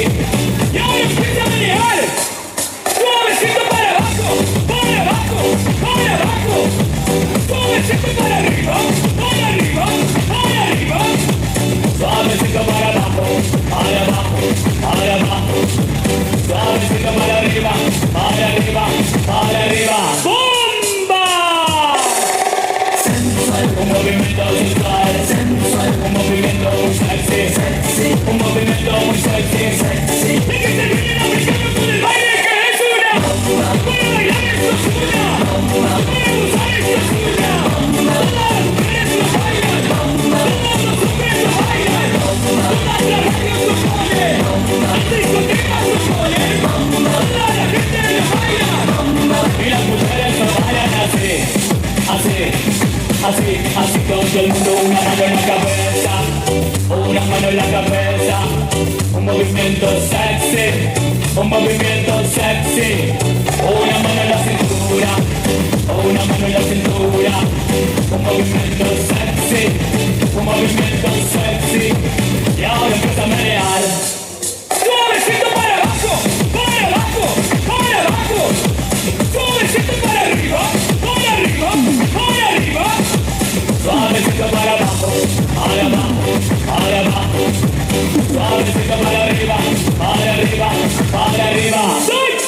Y ahora empieza a manejar. Suavecito para abajo, para abajo, para abajo. Suavecito para arriba, para arriba, para arriba. Suavecito para abajo, para abajo, para abajo. Suavecito para arriba, para arriba, para arriba. ¡Bomba! Sensual, un movimiento sensual, sensual, un movimiento muy sexy, sexy, un movimiento muy sexy, sexy. De que se vienen los mexicanos con el baile que es una. Para bailar esto es una. Para gozar esto es una. Todas las mujeres lo bailan. Todos los hombres lo bailan. Todas las radios lo ponen. Las discotecas lo ponen. Toda la gente lo baila. Y las mujeres lo bailan así. Así, así, así todo el mundo, una mano en la cabeza, una mano en la cabeza, un movimiento sexy, un movimiento sexy, una mano en la cintura, una mano en la cintura, un movimiento sexy, un movimiento sexy, y ahora empieza a menear. Suavecito para abajo, para abajo, para abajo. Suavecito para arriba, para arriba, para arriba. Suavecito para abajo, para abajo, para abajo. Suavecito para arriba, para arriba, para arriba. ¡Sexy!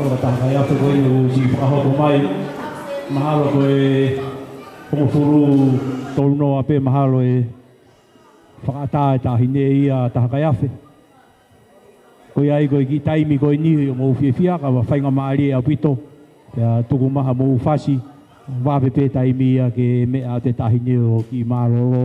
Ko e taha kai afe ko eni ʻoku siʻi fakahoko mai. Mahalo ko e hongofulu tolu noa pē mahalo e fakaʻatā e taʻahine ia taha kai afe. Ko ia ai ko e kiʻi taimi ko eni ʻoku mou fiefia ka ʻoku faingamālie ʻaupito. Pea tuku mai haʻamou fasi, vave pē taimi ia ke meʻa atu e taʻahine ʻo kiʻi mālōlō.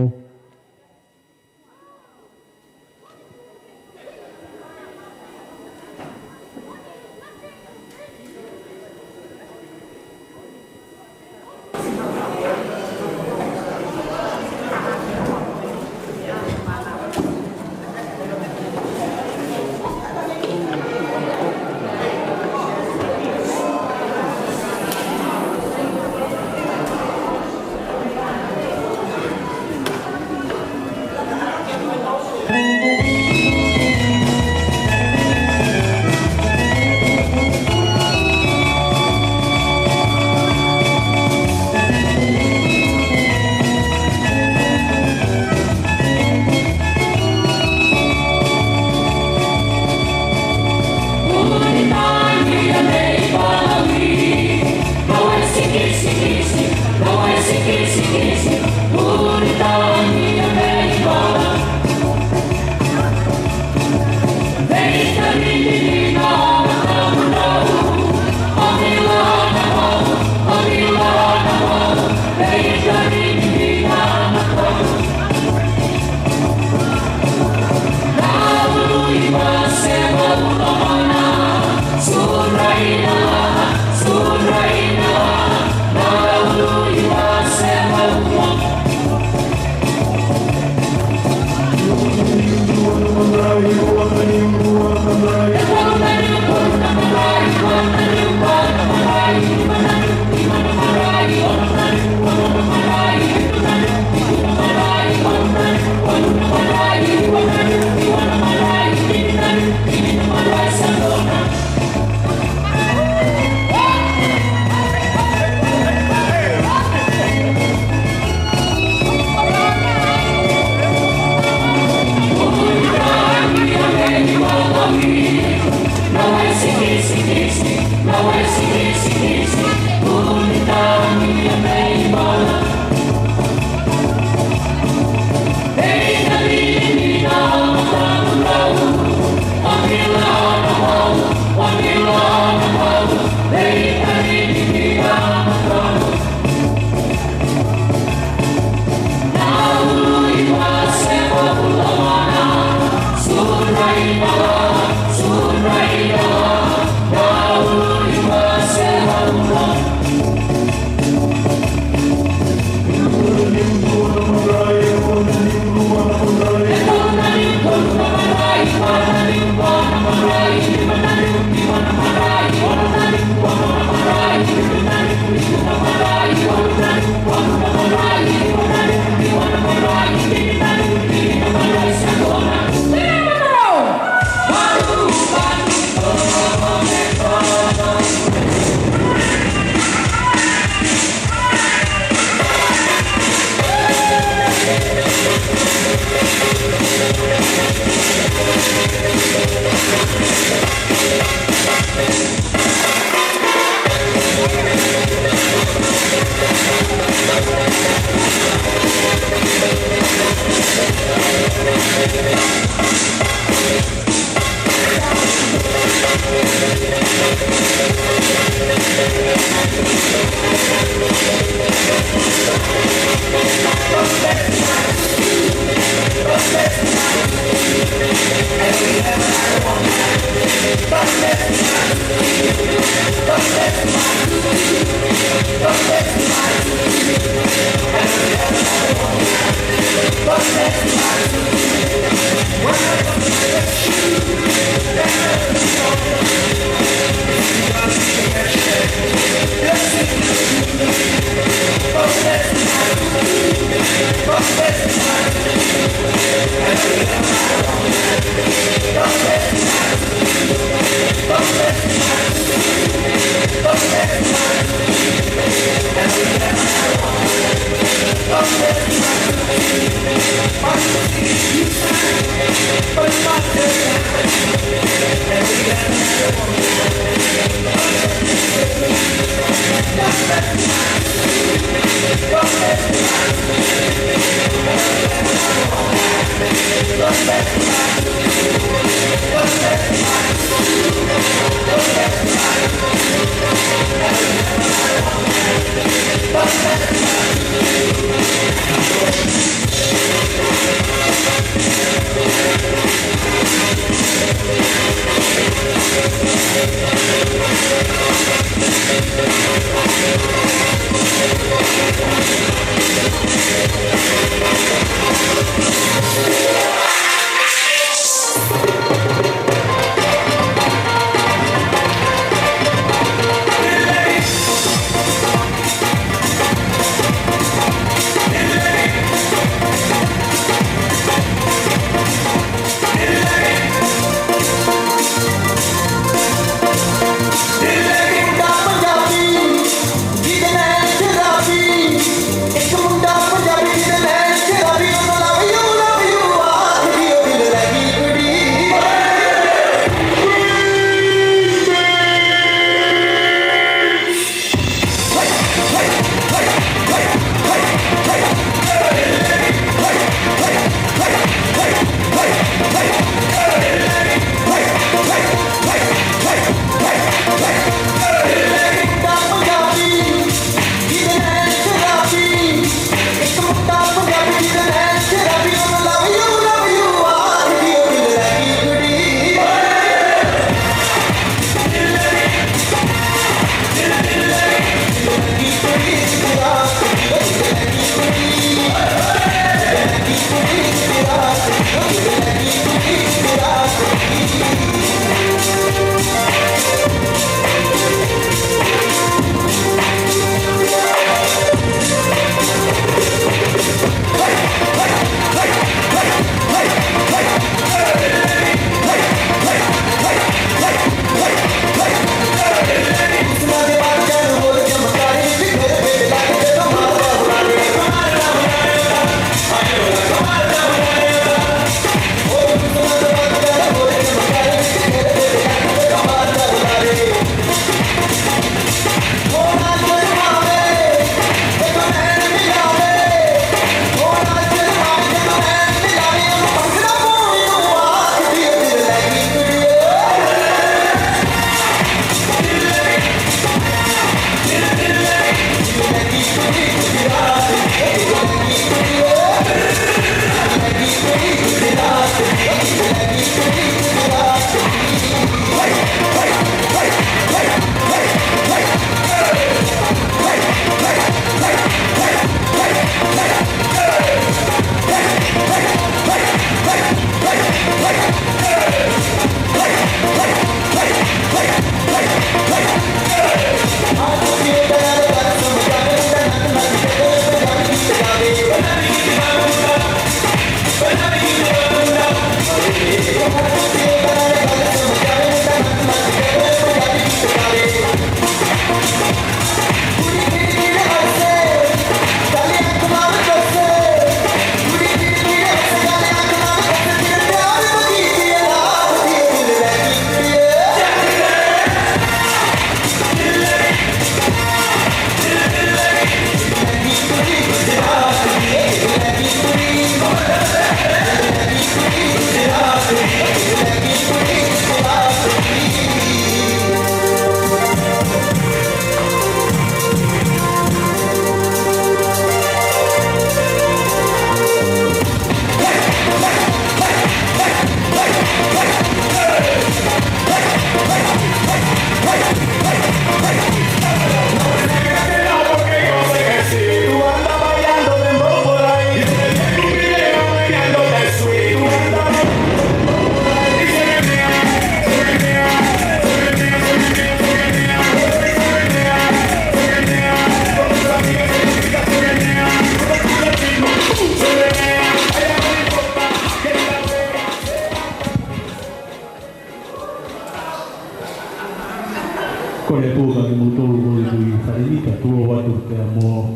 Kole atu kia kimoutolu ko ē ʻi Faleni, ka tulou atu pea mo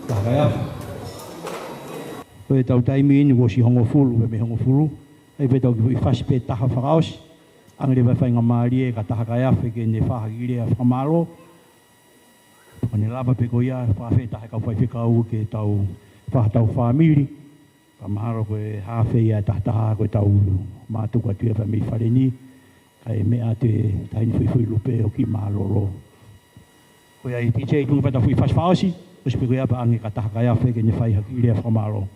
Taha Kaiafe. Ko ʻetau taimi eni kuo ʻosi hongofulu, pea mei hongofulu. ʻAi pē tau kiʻi fasi pē taha fakaʻosi. ʻAnge leva e faingamālie kia Taha Kaiafe ke ne fai ha kiʻi lea fakamālō. Ko ʻene lava pē ko ia, fakaafeʻi taha e kau faifekau ke tau fai haʻatau fāmili. Ka mahalo ko e haafe ia ʻe tahataha ko ʻetau mātuku atu ia pea mei Faleni. Kae meʻa atu e taʻahine Fuifui Lupe ʻo kiʻi mālōlō. Ko ia ʻi P J tuʻunga pē ʻetau kiʻi fasi fakaʻosi, ʻosi pē ko ia pea ʻange kia Taha Kaiafe ke ne fai ha kiʻi lea fakamālō.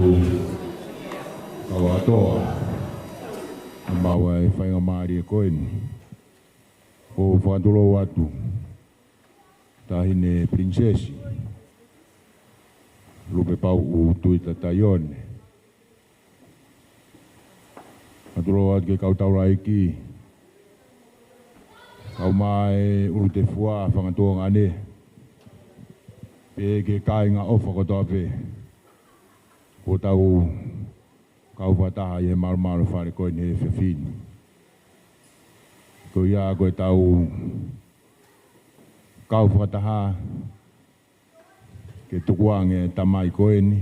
Kau ʻAtoa, ʻa maua e faingamālie ko eni. ʻOku ou fakatulou atu, Taʻahine Pilinisesi Lupepauʻu Tuita Taione. Fakatulou atu ki he kau taulaʻeiki, kae ʻumaʻā e ʻUlutefua, fanga tuongaʻane, pehē ki he kāinga ʻofa kotoa pē kuo tau kau fakataha ʻi he malumalu fale ko eni he efiafi ni. Ko ia ko ʻetau kau fakataha ke tukuange e tamai ko eni,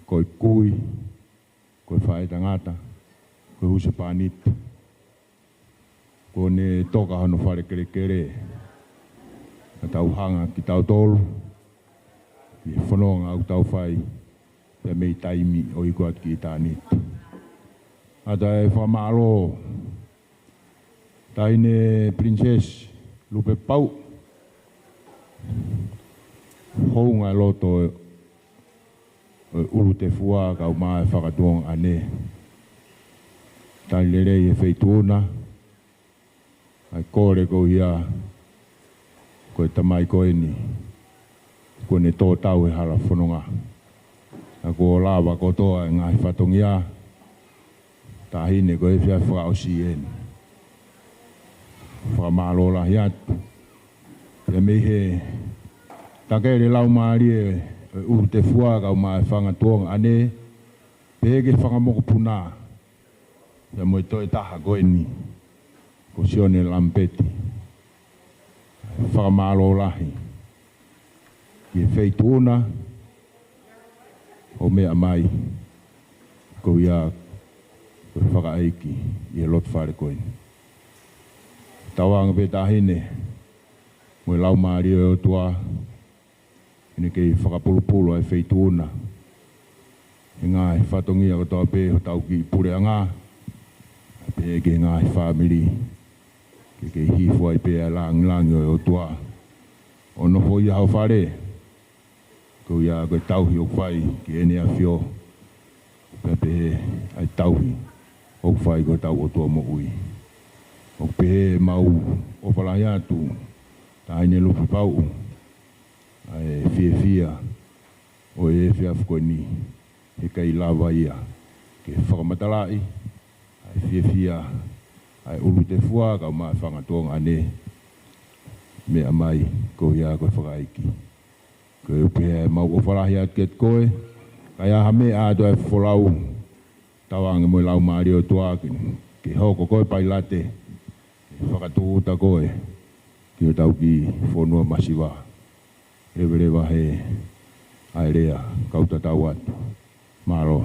ko e kui, ko e faʻētangata, ko e husepāniti, kuo ne toka hono fale kelekele, ka tau hanga kitautolu ki he fononga ʻoku tau fai pea mei taimi ʻo iku atu ki ʻitāniti. ʻOatu e fakamālō, Taʻahine Pilinisesi Lupepauʻu, hounga e loto ʻo e ʻUlutefua kae ʻumaʻā e fanga tuongaʻane. Tali lelei e Feituʻuna, ʻa e kole ko ia, ko e tamai ko eni kuo ne tō tau he hala fononga. Ka kuo lava kotoa e ngaahi fatongia, Taʻahine, ko e efiafi fakaʻosi eni. Fakamālō lahi atu. Pea mei he takele laumālie ʻo e ʻUlutefua kae ʻumaʻā e fanga tuongaʻane, pehē ki he fanga mokopuna, pea mo e toe taha ko eni, ko Sione Lamipeti. Fakamālō lahi ki he Feituʻuna ʻo meʻa mai ko ia ko e fakaʻeiki ʻi he loto fale ko eni. Tauange pē, Taʻahine, mo e laumālie ʻo e ʻOtua, ʻene kei fakapulupulu ʻa e Feituʻuna he ngaahi fatongia kotoa pē hotau kiʻi puleʻanga, pehē ki he ngaahi fāmili, ke kei hifo ai pē ʻa e lāngilangi ʻo e ʻOtua ʻo nofo ʻi ho fale. Ko ia ko e tauhi ʻoku fai ki Heʻene ʻAfio, pea pehē ʻa e tauhi ʻoku fai ki hotau ʻOtua moʻui. ʻOku pehē ʻemau ʻofa lahi atu, Taʻahine Lupepauʻu, ʻa e fiefia ʻo e efiafi ko eni, heʻikai lava ia ke fakamatalaʻi ʻa e fiefia ʻa e ʻUlutefua kae ʻumaʻā e fanga tuongaʻane, meʻa mai ko ia ko e fakaʻeiki. Ko ia pē ʻemau ʻofa lahi atu kiate koe, ka ai ha meʻa ʻe ʻatu ai e folau, tauange mo e laumālie ʻo e ʻOtua ke, ke hoko ko e pailate, ke fakatūʻuta koe ki hotau kiʻi fonua masiva. Leveleva he ʻa e lea, kau tatau atu. Mālō.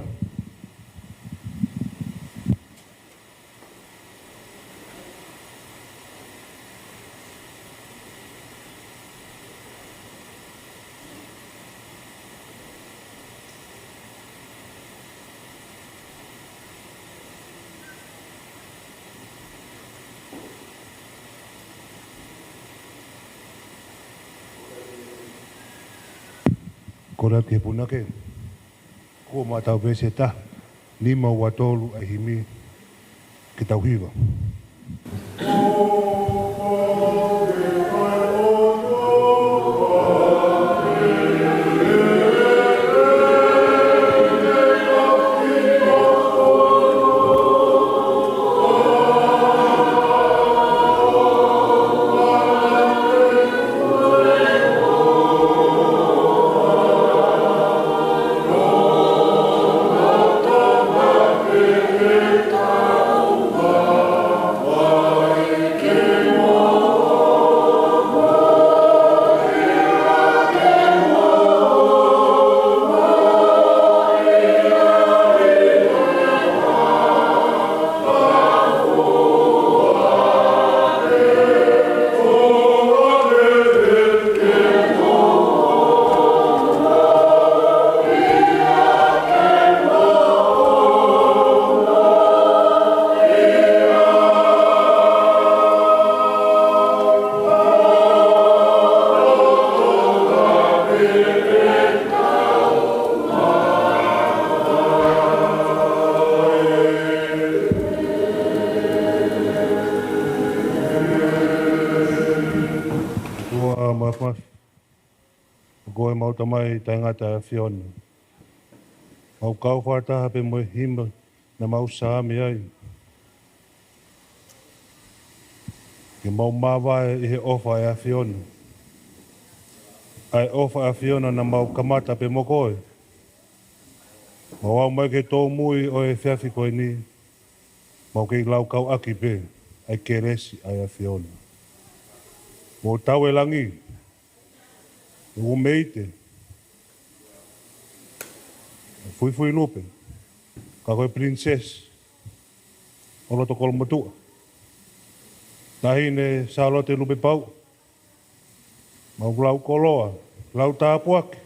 Kole atu ki he punake, kuo maʻu ʻetau veesi ʻe taha, nima ua tolu ʻa e himi ke tau hiva. ʻOku mau taʻengata ʻa e ʻAfiona. Mau kau fakataha pē mo e himi naʻa mau saame ai. Ke mau māvae ʻi he ʻofa ʻa e ʻAfiona. ʻA e ʻofa ʻa e ʻAfiona naʻa mau kamata pē mo koe. Mau aʻu mai ki he tōmui ʻo e efiafi ko eni. Mau kei laukau ʻaki pē ʻa e kelesi ʻa e ʻAfiona. Mo tau e langi, ʻoku meite, fuifui lupe, ka ko e princess ʻo loto Kolomotuʻa. Taʻahine Sālote Lupepauʻa, mau lau koloa, lau tāpuaki,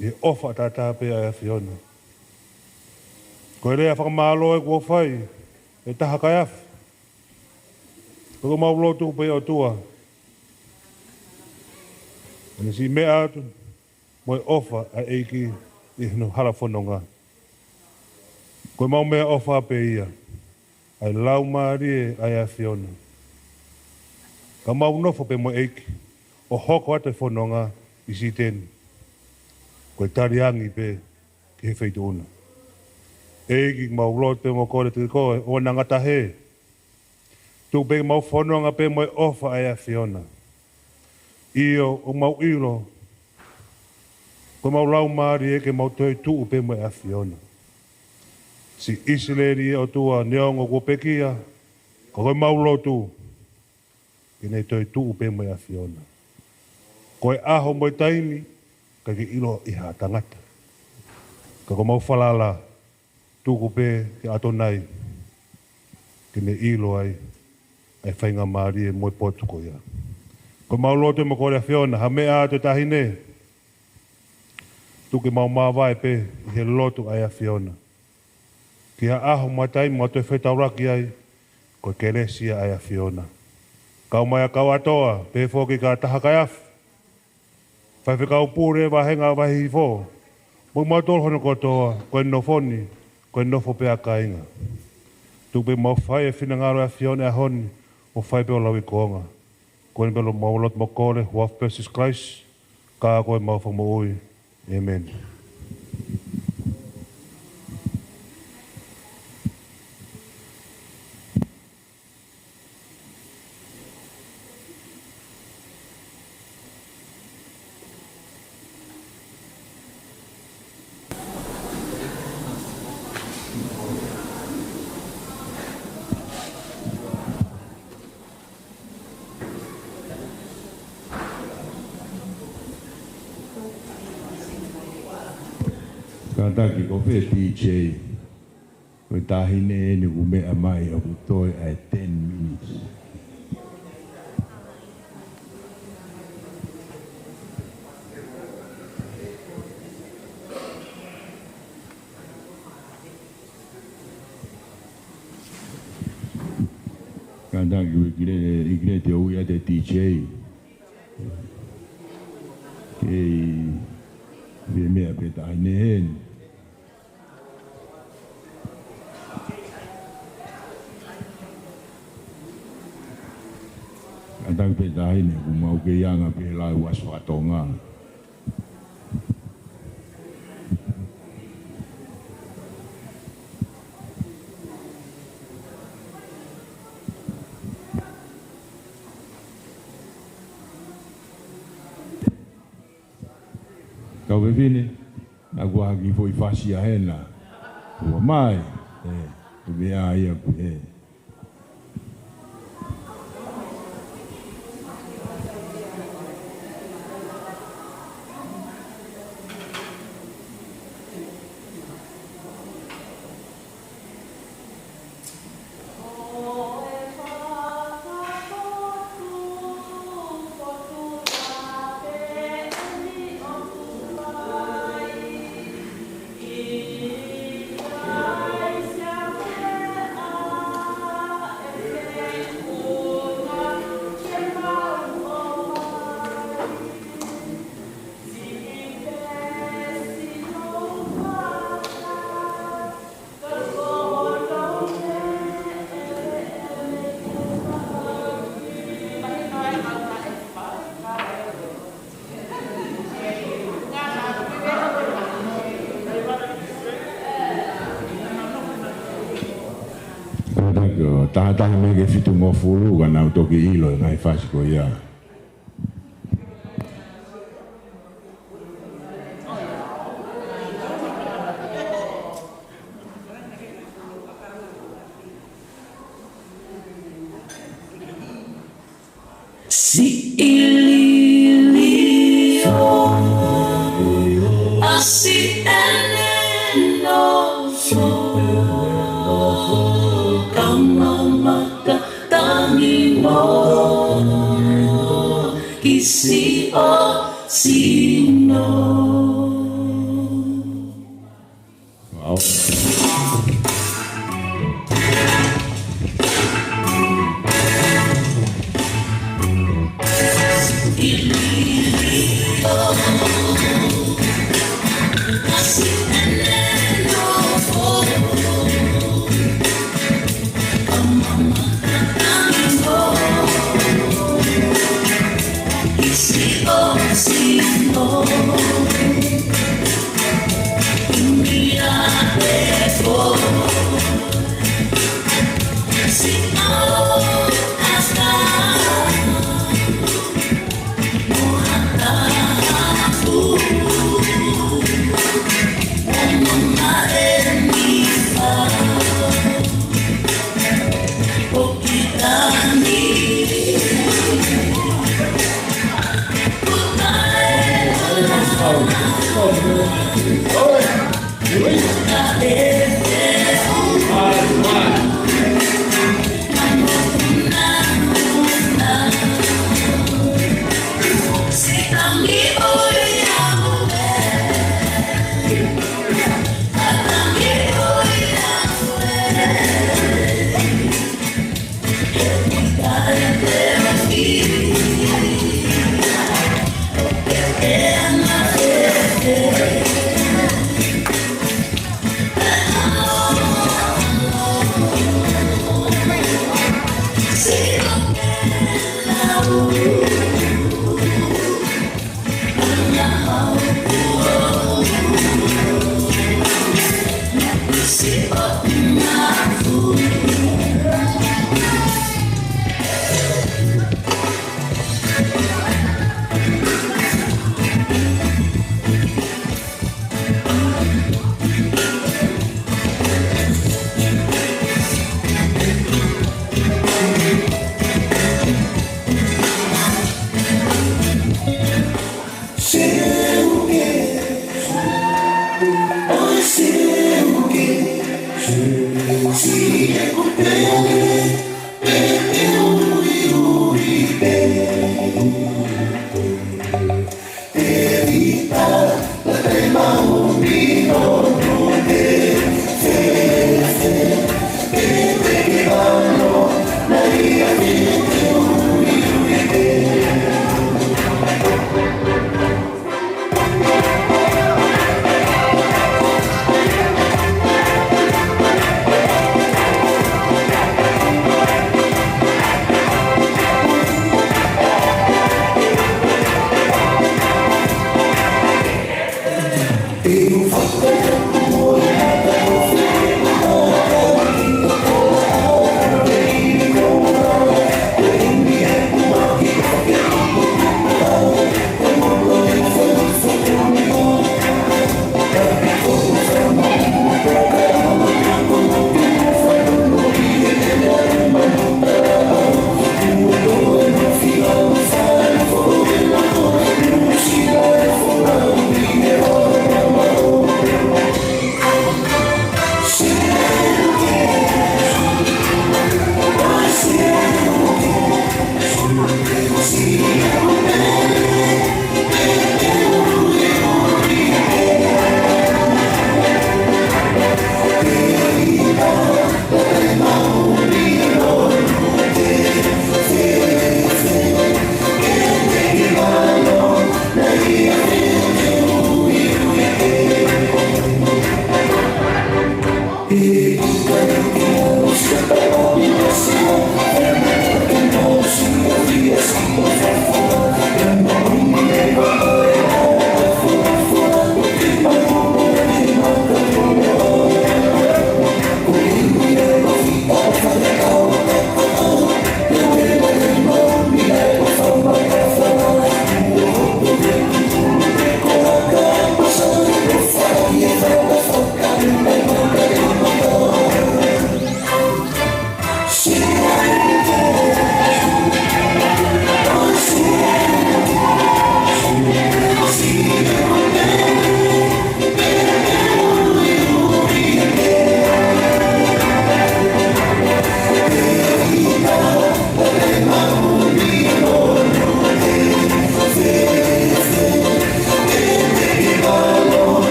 ʻi he ʻofa tatau pē ʻa e ʻAfiona. Ko e lea fakamālō ē kuo fai ʻe Taha Kaiafu. Ko ʻemau lotu pē ʻOtua, ʻa e siʻi meʻa atu, mo e ʻofa ʻa e ʻEiki ʻi hono hala fononga. Ko ʻemau meʻaʻofa pē ia, ʻa e Laumālie ʻa e ʻAfiona. Ka mau nofo pē mo e ʻEiki, ʻo hoko atu e fononga ʻi Siteni. Ko e taliangi pē ki he feituʻu na. ʻEiki, mau lotu pē mo kole atu kiate koe, ʻoua naʻa ngata hē. Tuku pē ke mau fononga pē mo e ʻofa ʻa e ʻAfiona. ʻIo, ʻoku mau ʻilo, ko ʻemau laumālie ke mau toetuʻu pē mo e ʻAfiona. Siʻi ʻIsileli ʻe ʻOtua, neongo kuo pekia, ka ko ʻemau lotu, ke ne toetuʻu pē mo e ʻAfiona. Ko e ʻaho mo e taimi, ʻikai ke ʻilo ʻe ha tangata. Ka ko ʻemau falala, tuku pē ki he ʻato nai, ke ne ʻilo ai ʻa e faingamālie mo e potu ko ia. Ko ʻemau lotu mo kole ʻAfiona, ha meʻa ʻa e taʻahine, tuku ke mau māvae pē ʻi he lotu ʻa e ʻAfiona. Ki ha ʻaho mo e taimi mau toe fetaulaki ai, ko e kelesi ia ʻa e ʻAfiona. Kau mai ʻa Kauatoa, pehē foki kia Taha Kaiafu, Faifekau Pule, Vāhenga Vahehifo, mo kimautolu hono kotoa, ko e nofo ni, ko e nofo pē ʻa kāinga. Tuku pē mau fai e finangalo ʻo e ʻAfiona he ʻaho ni, ʻo fai pē ʻo lauikuonga. Ko eni pē ʻemau lotu mo kole, huafa pē ʻo Sīsū Kalaisi, ka ko homau Fakamoʻui. ʻĒmeni. Kātaki, ko fē D J? Ko e taʻahine eni ʻoku meʻa mai, ʻoku toe ʻa e ten minutes. Kātaki, ʻoku ʻikai ke, ʻikai ke te u ʻai ʻa e D J. Kei fēmeʻa pē taʻahine eni. Kātaki pē taʻahine, ʻoku mau kei anga pē lau ʻa e ʻaso ʻa Tonga. Kau fefine, naʻa ku ʻai ha kiʻi foʻi fasi ʻa hena. Ua mai, ē, ʻoku meʻa ia ku he. ʻo taha taha mei he fitungofulu, ka nau toki ʻilo e ngaahi fasi ko ia. Siʻi liliu, ʻasi ʻene nofo, ka mamata tangi mo kisi ʻo sino.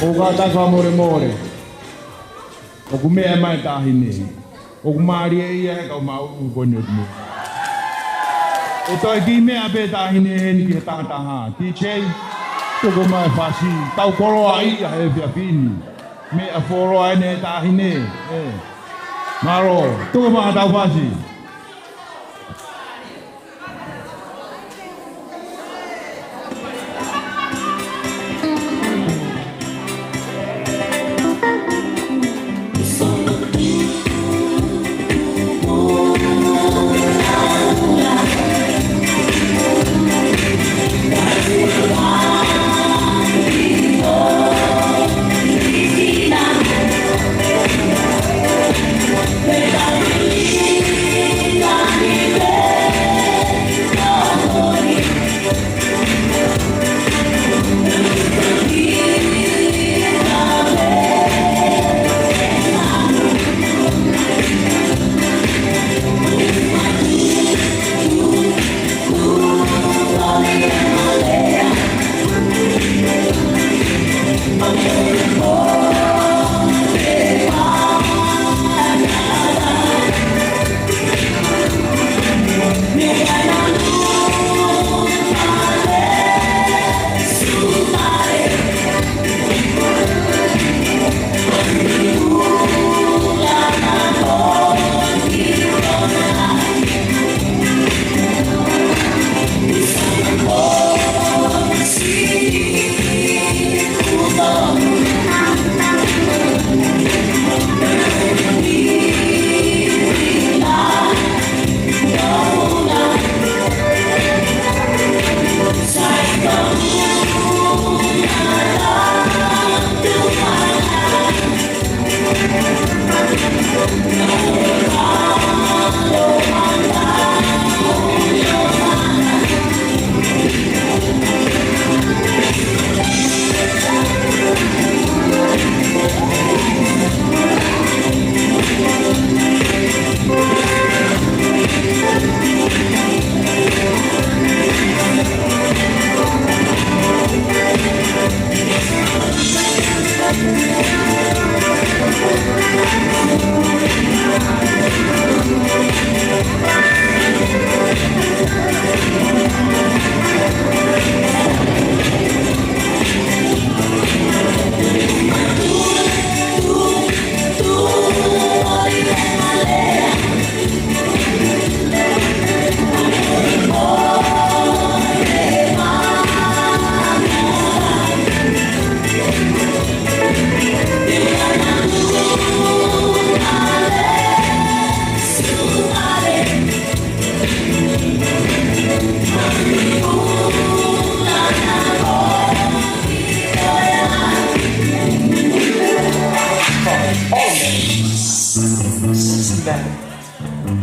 ʻOku kātaki fakamolemole. ʻOku meʻa mai e taʻahine. ʻOku mālie ia he kau maʻu ko eni ʻo te meʻa. ʻE toe kiʻi meʻa pē taʻahine heni ki he tahataha. T J, tuku mai e fasi. Tau koloaʻia he efiafi ni. Meʻa fuoloa eni e taʻahine. ʻE. Mālō. Tuku mai ʻetau fasi.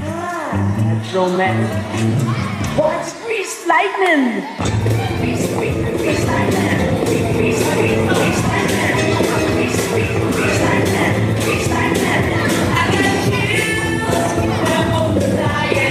Ah, Joe Madden. What's Grease Lightning? Grease, grease, grease lightning. Grease, grease, grease lightning. Grease, grease, grease lightning. Grease lightning. I got chills. I'm on fire.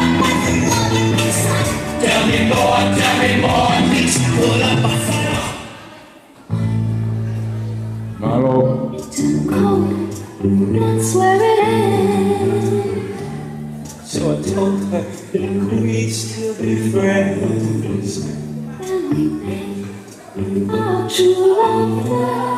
Tell me more, tell me more, please pull up a fire. Mālō. It's too cold, that's where it ends. So I told her, can we still be friends? Can we make our true love?